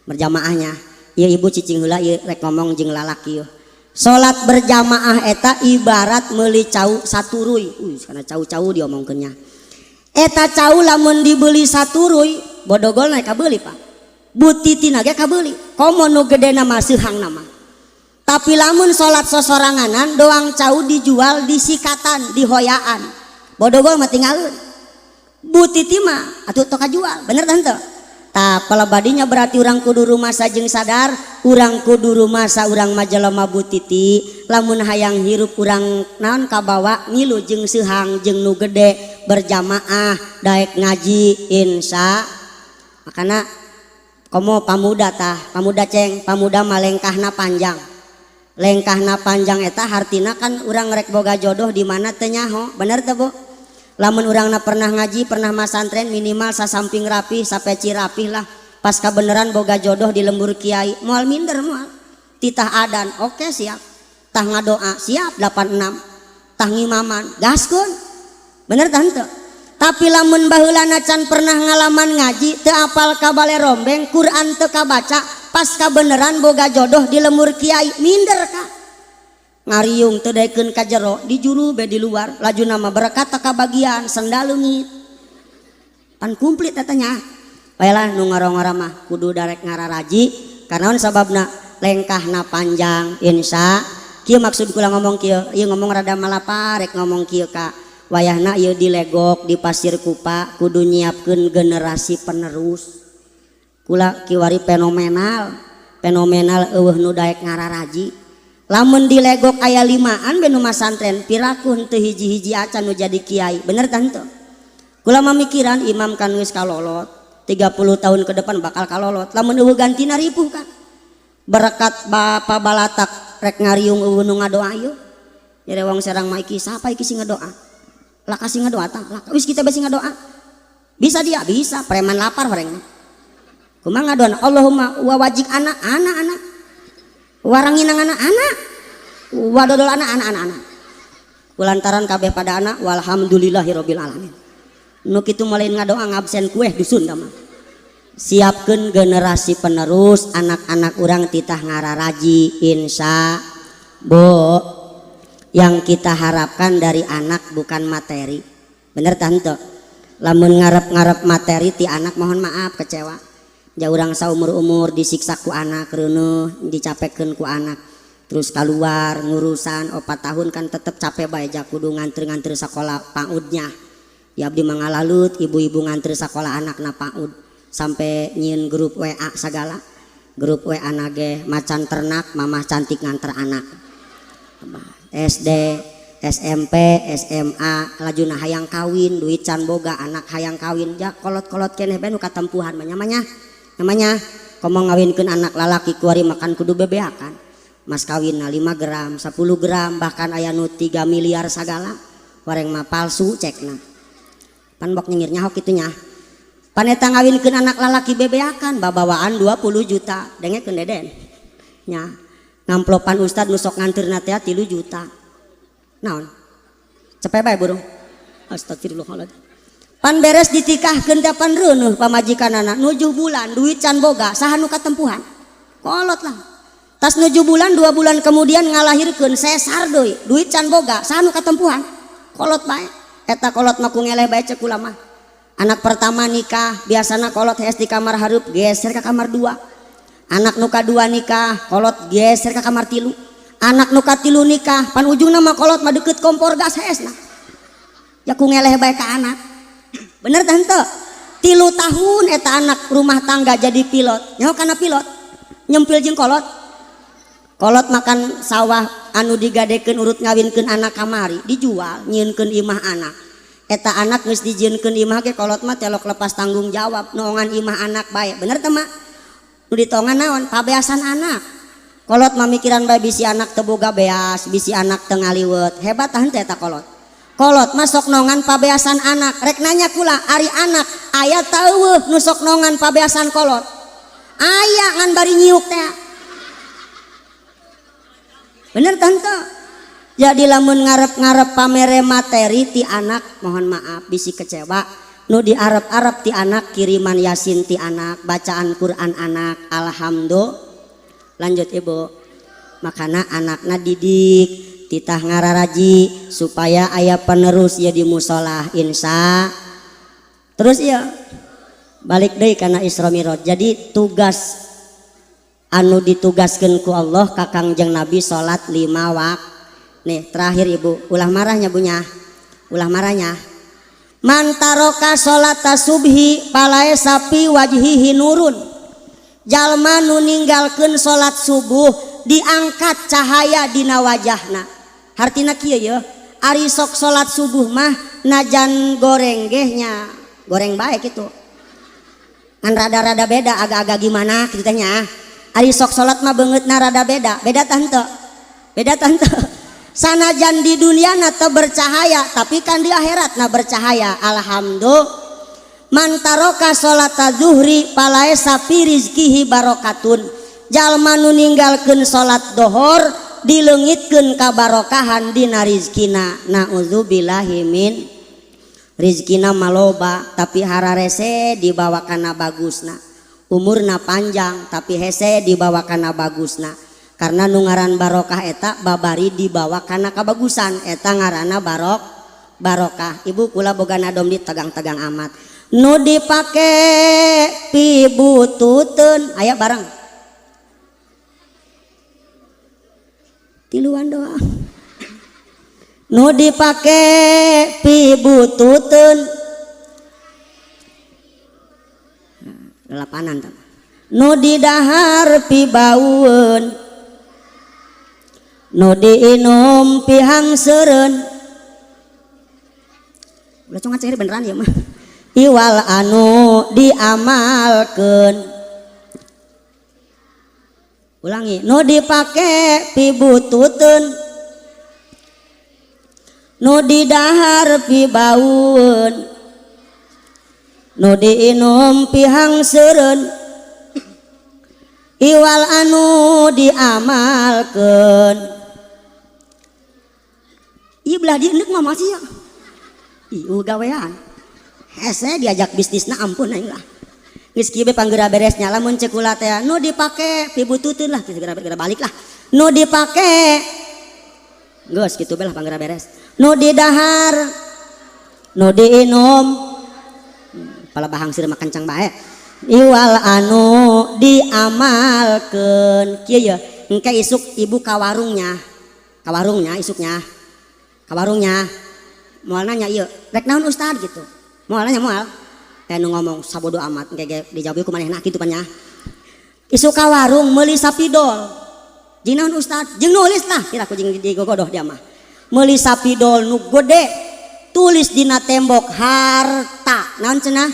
S1: berjamaahnya. Ieu ibu cicing heula, ieu rek ngomong jeung lalaki ieu. Salat berjamaah eta ibarat meuli cau saturuy. Wih, karena cau-cau diomongkeunnya. Eta cau lamun dibeli saturuy, bodogol naik kabeuli, Pak. Butitina ge kabeuli. Komo nu gedena mah seuhang nama. Tapi lamun salat sosoranganan doang, cau dijual di sikatan, di hoyaan. Bodogol mah tinggalun. Butiti mah atuh tok kajual, bener tante? Tah, palebadinya berarti urang kudu rumasa jeung sadar, urang kudu rumasa urang mah jelema butiti, lamun hayang hirup urang naon kabawa ngilu jeung seuhang jeung nu gede berjamaah daek ngaji insya. Makana komo pamuda tah, pamuda ceng, pamuda mah lengkahna panjang. Lengkahna panjang eta hartina kan urang rek boga jodoh di mana teu nyaho, bener teu, Bu? Lamun urangna pernah ngaji, pernah masantren, minimal sasamping rapih, sapeci rapih lah. Pas kabeneran boga jodoh di lembur kiai, moal minder moal. Titah adan, oke siap. Tah ngadoa, siap 86. Tah ngimaman, gaskeun. Bener tante? Tapi lamun baheulana can pernah ngalaman ngaji, teu apal ka bale rombeng, Quran teu kabaca, pas kabeneran boga jodoh di lembur kiai, minder ka. Ngariung teu daekeun ka jero, di juru be di luar, laju nama berkat teu kabagian, sendal leungit. Pan komplit eta nya. Baelah nu ngoro-ngoro mah kudu darek ngararaji, karena sababna lengkahna panjang insya. Kieu maksud kula ngomong kieu, ieu ngomong rada malapa rek ngomong kieu ka wayahna ieu di Legok, di Pasir Kupa kudu nyiapkeun generasi penerus. Kula kiwari fenomenal, fenomenal euweuh nu daek ngararaji. Lamun di Legok aya limaan be nu masantren, piraku henteu hiji-hiji acan nu jadi kiai, bener tante? Kula mamikiran imam kan geus kalolot, 30 tahun ke depan bakal kalolot. Lamun euweuh gantina ripuh kan. Berkat Bapak Balatak rek ngariung euweuh nu ngadoa ieu. Jadi wong Serang mah iki siapa iki sing ngadoa? Lah kasih ngadoa tah. Lah wis kita besi ngadoa. Bisa dia bisa, preman lapar horeng. Kumaha ngadoa? Allahumma wa wajik anak anak anak. Waranginang anak anak. Wadodol anak anak anak anak. Kulantaran kabeh pada anak walhamdulillahirabbil alamin. Nu kitu mulai ngadoa ngabsen kue dusun mah. Siapkeun generasi penerus anak-anak urang titah ngararaji insya. Bu, yang kita harapkan dari anak bukan materi, bener tante? Lamun ngarep-ngarep materi ti anak, mohon maaf, kecewa. Ja urang saumur-umur disiksa ku anak, reuneuh dicapekeun ku anak, terus keluar ngurusan 4 tahun kan tetep capek bae, ja kudu ngantri-ngantri sekolah PAUD-nya. Ya abdi mangalalut ibu-ibu ngantri sekolah anakna PAUD sampai nyieun grup WA segala, grup WA nage macan ternak mamah cantik nganter anak SD, SMP, SMA. Lajuna hayang kawin, duit can boga, anak hayang kawin, ja kolot-kolot keneh bae nu katempuhan mah namanya namanya komo ngawinkeun anak lalaki kuari makan kudu bebeakan mas kawin 5 gram, 10 gram, bahkan aya nu 3 miliar sagala. Wareng mah palsu cekna, pan bok nyengir nyaho kitu nya. Paneta ngawinkeun anak lalaki bebeakan babawaan 20 juta, dengekeun deden. Nya ngamplopan ustad nu sok nganterna teh 3 juta. Naon? Cepet bae burung. Astagfirullahaladzim. Pan beres ditikahkeun teh pan reuneuh pamajikanana 7 bulan duit can boga saha nu katempuhan? Kolot lah. Tas 7 bulan 2 bulan kemudian ngalahirkeun sesar deui duit can boga saha nu katempuhan? Kolot bae. Eta kolot mah ku ngeleh bae cek kula mah. Anak pertama nikah biasana kolot hees di kamar hareup geser ka kamar 2. Anak nu kadua nikah kolot geser ka kamar 3. Anak nu katilu nikah pan ujungna mah kolot mah deukeut kompor gas heesna. Ya ku ngeleh bae ka anak. Bener tah henteu? 3 tahun eta anak rumah tangga jadi pilot. Nyaho kana pilot? Nyempil jeung kolot. Kolot makan sawah anu digadekeun urut ngawinkeun anak kamari dijual nyieunkeun imah anak. Eta anak geus dijieunkeun imah ge kolot mah telok lepas tanggung jawab noongan imah anak bae. Bener teh mak? Nu ditongan naon? Pabeasan anak. Kolot mah mikiran bae bisi anak teu boga beas, bisi anak teu ngaliwet. Hebat tah henteu eta kolot? Kolot mah sok nongan pabeasan anak. Rek nanya kula ari anak aya teu eueuh nu sok nongan pabeasan kolot? Aya ngan bari nyiuk teh. Bener tah henteu? Jadi lamun ngarep-ngarep pamere materi ti anak, mohon maaf bisi kecewa. Nu diarep-arep ti anak kiriman yasin ti anak, bacaan Quran anak, alhamdulillah. Lanjut ibu. Makana anakna didik titah ngararaji supaya aya penerus ya di musola insya. Terus ya balik deui kana Isra Mi'raj. Jadi tugas anu ditugaskeun ku Allah ka Kangjeng Nabi salat 5 waktu. Nih terakhir ibu, ulah marahnya bunya, ulah marahnya. Mantaroka salata subhi palaesa fi wajhihi nurun. Jalma nu ninggalkeun salat subuh diangkat cahaya dina wajahna. Hartina kieu ye, ari sok salat subuh mah najan goreng geh nya, goreng bae kitu. Ngan rada-rada beda agak-agak gimana kitu teh nya. Ari sok salat mah beungeutna rada beda, beda tah henteu? Beda tah henteu? Sanajan di dunia na teu bercahaya, tapi kan di akhirat na bercahaya. Alhamdulillah. Man taroka salata zuhri palaesa fi rizkihi barokatun. Jalma nu ninggalkeun salat dohor dileungitkeun kabarokahan dina rizkina. Nauzubillahi min rizkina maloba tapi hararese dibawa kana bagusna. Umurna panjang tapi hese dibawa kana bagusna. Karena nu ngaran barokah eta babari dibawa kana kabagusan eta ngaranna barokah. Ibu kula boga nadom di tegang-tegang amat. Nu dipake pibututeun aya bareng. Tiluan doa. Nu dipake pibututeun. Delapanan tah. Nu didahar pibaueun. Nu diinum pihangsereun. Ulah cuma cari beneran ya mah. Iwal anu diamalkeun. Ulangi, nu dipake pibututeun. Nu didahar pibaueun. Nu diinum pihangsereun. Iwal anu diamalkeun. Ieu belah dieu endek mah masih ya. Ieu gawean. Hese diajak bisnisna ampun aing lah. Geus kieu be panggeura beres nya lamun ceuk kula teh nu dipake pibututeun lah geura balik lah. Nu dipake geus kitu be lah panggeura beres. Nu didahar, nu diinum, pala bahangseur mah kencang bae. Iwal anu diamalkeun. Kieu ye, engke isuk ibu ka warungnya. Ka warungnya isuknya. Ka warungnya. Moal nanya ieu, rek naon ustad gitu. Moal nanya moal. Nu ngomong sabodo amat engke ge dijawab ku manehna kitu pan nya. Isuk ka warung meuli sapidol. Jeung naon ustad? Jeung nulis lah, kira ku jeung digogodoh dia mah. Meuli sapidol nu gede, tulis dina tembok harta. Naon cenah?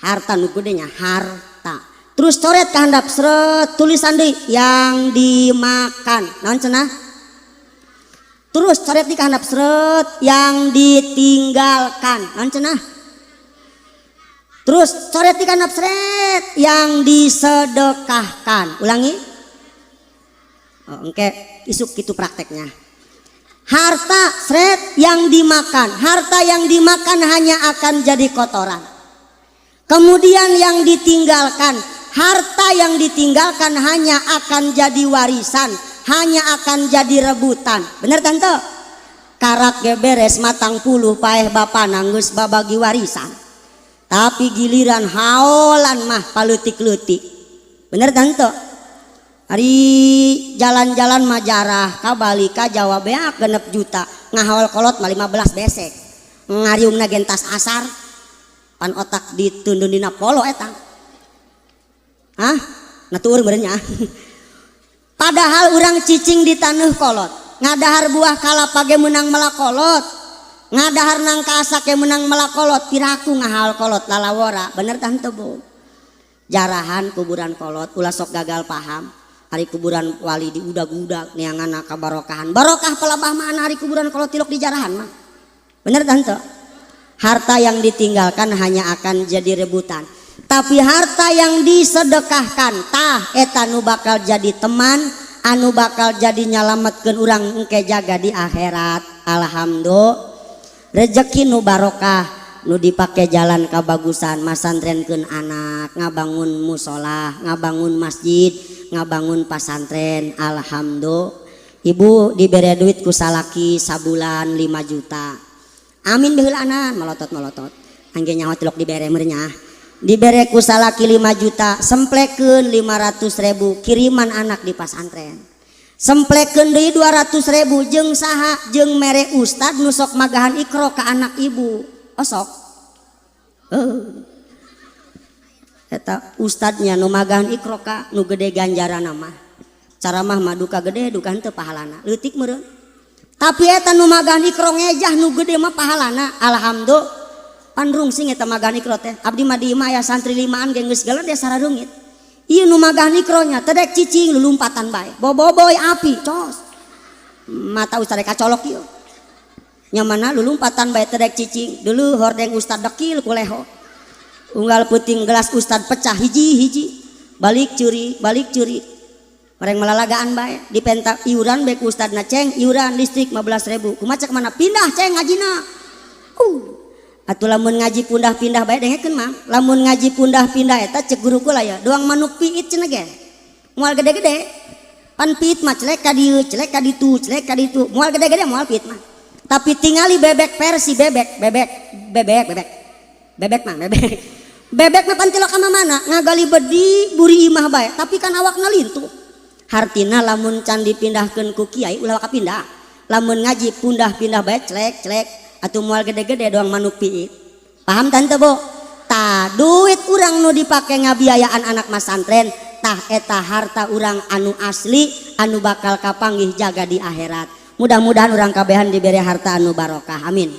S1: Harta nu gede nya, harta. Terus coret ka handap seret tulisan deui yang dimakan. Naon cenah? Terus coret di ka handap seret yang ditinggalkan. Naon cenah? Terus coret di ka handap seret yang disedekahkan. Ulangi. Oh, engke isuk gitu prakteknya. Harta sret yang dimakan, harta yang dimakan hanya akan jadi kotoran. Kemudian yang ditinggalkan, harta yang ditinggalkan hanya akan jadi warisan, hanya akan jadi rebutan. Bener, Tante? Karak ge beres 40 paeh bapana geus babagi warisan. Tapi giliran haolan mah paleutik-leutik. Bener, Tante? Ari jalan-jalan mah jarah ka Bali, ka Jawa beak 6 juta, ngahaol kolot mah 15 besek, ngariungna gentas asar. Pan otak ditundun dina polo eta. Hah? Nah, tuur meureun. Padahal urang cicing di taneuh kolot, ngadahar buah kalapa ge meunang melak kolot, ngadahar nangka asak ge meunang melak kolot. Piraku ngahaol kolot lalawora. Bener, Tante, Bu? Jarahan kuburan kolot, ulah sok gagal paham. Ari kuburan wali di udag-udag neangan kabarokahan, barokah pelabah mana? Ari kuburan kolot tilok di jarahan mah. Bener, Tante? Harta yang ditinggalkan hanya akan jadi rebutan, tapi harta yang disedekahkan, tah eta nu bakal jadi teman, anu bakal jadi nyalametkeun urang engke jaga di akhirat. Alhamdulillah, rezeki nu barokah nu dipake jalan kabagusan, masantrenkeun anak, ngabangun musola, ngabangun masjid, ngabangun pasantren. Alhamdulillah, Ibu diberi duit ku salaki sabulan 5 juta. Amin beheulaanan, melotot melotot angge nyawa tilok dibere meureun. Dibere ku salaki 5 juta, semplekeun 500 ribu, kiriman anak di pasantren. Semplekeun deui 200 ribu, jeung saha? Jeung mere ustad nu sok magahan Iqro ka anak Ibu. Osok eta ustadnya nu magahan Iqro ka nu gede ganjaran mah. Caramah mah duka gede duka henteu, pahalana leutik meureun, tapi eta nu magahan Iqro ngejah nu gede mah pahalana. Alhamdulillah, pan rungsing eta magahan Iqro teh. Abdi mah di imah aya santri limaan ge geus geledes sararungit. Ieu nu magahan Iqronya teu dek cicing, lulumpatan bae, boboiboy api cos mata ustad kacolok ieu nya. Mana lulumpatan bae teu dek cicing. Dulu hordeng ustad dekil ku leho, unggal peuting gelas ustad pecah hiji-hiji. Balik curi, balik curi, orang melalagaan bae. Dipenta iuran bae ku ustadna, "Ceng, iuran listrik 15 ribu." "Kumaha cek mana?" "Pindah, Ceng, ngajina." Atuh lamun ngaji pindah-pindah bae, dengekeun mah, lamun ngaji pindah-pindah eta cek guru kula ya doang manuk piit cenah ge moal gede-gede. Pan piit mah celek ka dieu, celek ka ditu, celek ka ditu, moal gede-gede, moal piit mah. Tapi tingali bebek versi bebek, bebek, bebek, bebek, bebek mah, bebek, bebek mah pan tilok ka mana ngagali bedi buri imah bae, tapi kan awakna lintuh. Hartina lamun can dipindahkeun ku kiai ulah pindah. Lamun ngaji pindah-pindah bae, celek celek atuh moal gede-gede, doang manuk piit. Paham, Tante, Bu? Tah, duit urang nu dipake ngabiayaan anak masantren, tah eta harta urang anu asli, anu bakal kapanggih jaga di akhirat. Mudah-mudahan urang kabehan diberi harta anu barokah. Amin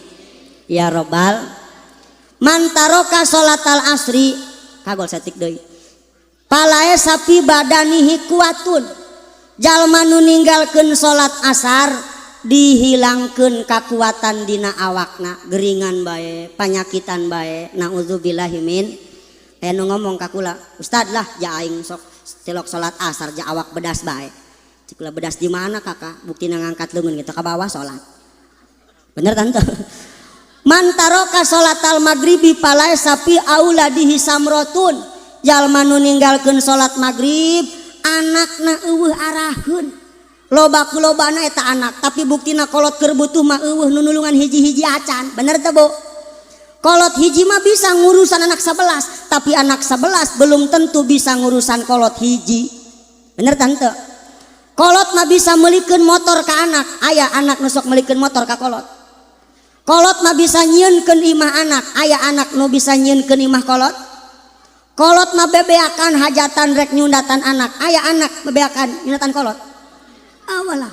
S1: ya robbal. Man taroka sholatal asri, kagol saeutik deui, falaisa fi badanihi quwwatun. Jalma nu ninggalkeun salat asar dihilangkeun kakuatan dina awakna, geringan bae, panyakitan bae. Naudzubillahi min. Aya nu ngomong ka kula, "Ustad lah, ja aing sok tilok salat asar ja awak bedas bae." Cik kula, "Bedas di mana, Kakak?" Buktina ngangkat leungeun gitu ka bawah salat. Bener, Tante? Man taroka sholatal maghribi falaisa fi auladihi samrotun. Jalma nu ninggalkeun salat maghrib, anakna euweuh araheun. Loba kulobana eta anak, tapi buktina kolot keur butuh mah euweuh nu nulungan hiji-hiji acan. Bener teu, Bu? Kolot hiji mah bisa ngurusan anak 11, tapi anak 11 belum tentu bisa ngurusan kolot hiji. Bener, Tante? Kolot mah bisa melikeun motor ke anak, aya anak nu sok melikeun motor ka kolot? Kolot mah bisa nyieunkeun imah anak, aya anak nu bisa nyieunkeun imah kolot? Kolot mah bebeakan hajatan rek nyundatan anak, aya anak bebeakan nyundatan kolot? Awalah,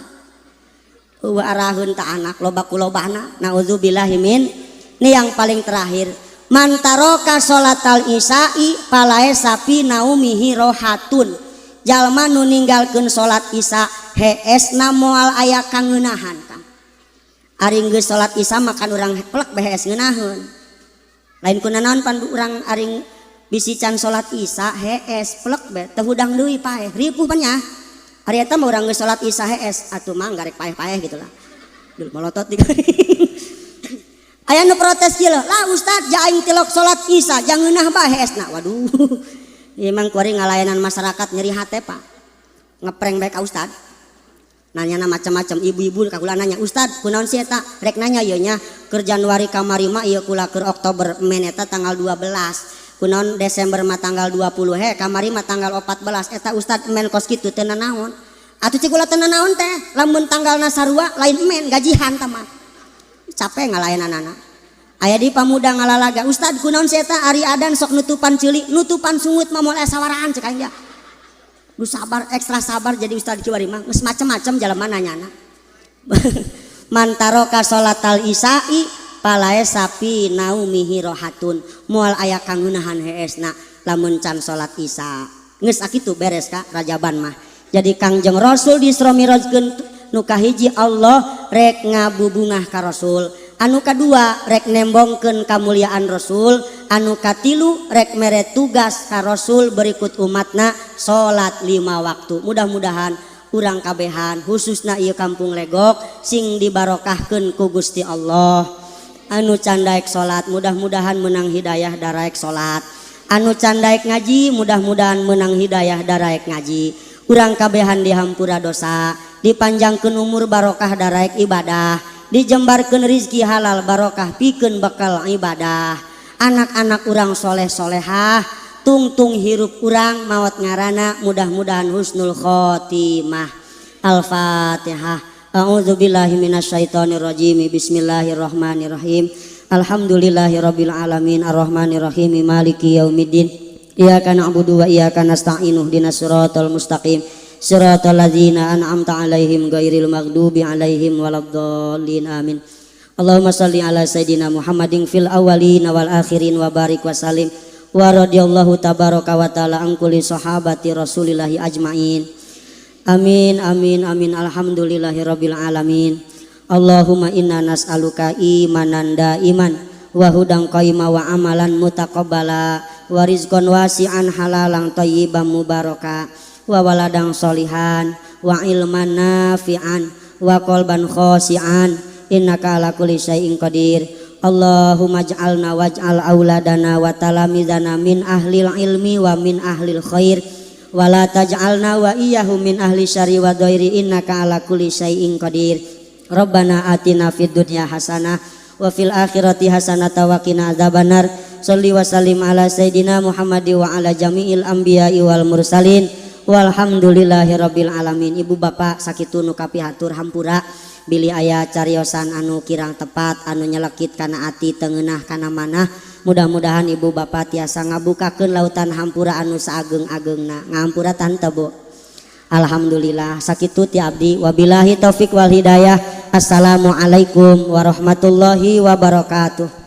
S1: euweuh araheun ta anak, loba kulobana. Naudzubillahi min. Ini yang paling terakhir, man taroka sholatal isya'i falaisa fi naumihi rohatun. Jalma nu ninggalkeun salat isya, heesna moal aya kangeunahan. Kang, ari geus salat isya makan urang plek bae hees ngeunaheun. Lain ku nanaon, pan urang aring bisi can salat isya hees plek bae teu hudang deui, paeh ripuh pan nya. Hari eta mah urang geus salat Isya hees, atuh mah garek paeh-paeh gitu lah. Dul molotot di. Aya nu protes kieu, lah ustad ja aing tilok salat Isya jangeunah bae heesna. Waduh. Emang kuari ngalayanan masyarakat nyeri hate, Pak. Ngeprank bae ka ustad. Nanya macam-macam ibu-ibu ka kula nanya, "Ustad, kunaon sih eta?" Rek nanya ieu nya, keur Januari kamari mah ieu kula keur Oktober men eta tanggal 12. Kunaon Desember mah tanggal 20 he, kamari mah tanggal 14. Eta ustad men kos kitu teu nanaon. Atuh cik kula teu nanaon teh, lamun tanggalna sarua lain men gajihan tah mah. Capek ngalayanan anak. Aya di pamuda ngalalaga, "Ustad, kunaon sih eta ari adan sok nutupan ceuli, nutupan sungut mah moal aya sawaraan," cek aing. Lu sabar, ekstra sabar jadi ustad kiwari mah geus macem-macem jalma nanyana. Man taraka sholatal isya'i falaisa fi naumihi rohatun, moal aya kangeunahan heesna lamun can salat isya. Geus akitu beres ka rajaban mah. Jadi Kangjeng Rasul di Isra Mi'rajkeun nu kahiji Allah rek ngabubungah ka Rasul, anu kadua rek nembongkeun kamuliaan Rasul, anu katilu rek mere tugas ka Rasul berikut umatna salat 5 waktu. Mudah-mudahan urang kabehan khususna ieu kampung Legok sing dibarokahkeun ku Gusti Allah. Anu can daek salat mudah-mudahan menang hidayah daraek salat, anu can daek ngaji mudah-mudahan menang hidayah daraek ngaji. Urang kabehan dihampura dosa, dipanjangkeun umur barokah daraek ibadah, dijembarkeun rizki halal barokah pikeun bekal ibadah, anak-anak urang soleh solehah, tungtung hirup urang maot ngarana mudah-mudahan husnul khotimah. Al-Fatihah. A'udzubillahi minasyaitonirrajim. Bismillahirrahmanirrahim. Alhamdulillahirabbil alamin arrahmanirrahim maliki yaumiddin. Iyyaka na'budu wa iyyaka nasta'in ihdinas siratal mustaqim. Siratal ladzina an'amta 'alaihim ghairil maghdubi 'alaihim waladdallin. Amin. Allahumma salli ala sayidina Muhammadin fil awwalin wal akhirin wa barik wa salim wa radhiyallahu tabaraka wa ta'ala an kulli sahabati rasulillahi ajmain. Amin amin amin. Alhamdulillahirabbil alamin. Allahumma inna nas'aluka imanan daiman wa hudan qaima wa amalan mutaqabbala wa rizqan wasi'an halalan thayyiban mubaraka wa waladan solihan wa ilman nafi'an wa qalban khashi'an innaka ala kulli syai'in qadir. Allahumma ij'alna waj'al auladana wa talamizana min ahlil ilmi wa min ahlil khair wa la taj'alna wa iyyahum min ahli syarri wa dhairi innaka ala kulli syai'in qadir. Rabbana atina fid dunya hasanah wa fil akhirati hasanah wa qina adzabannar. Sholli wa sallim ala sayidina Muhammad wa ala jami'il anbiya'i wal mursalin walhamdulillahi rabbil alamin. Ibu bapak sakitu nu kapihatur, hampura bilih aya cariosan anu kirang tepat anu nyelekit kana ati tengenah kana manah. Mudah-mudahan ibu bapak tiasa ngabukakeun lautan hampura anu saageng-agengna. Ngahampura tante bu. Alhamdulillah, sakitu ti abdi, wabillahi taufik wal hidayah. Assalamualaikum warahmatullahi wabarakatuh.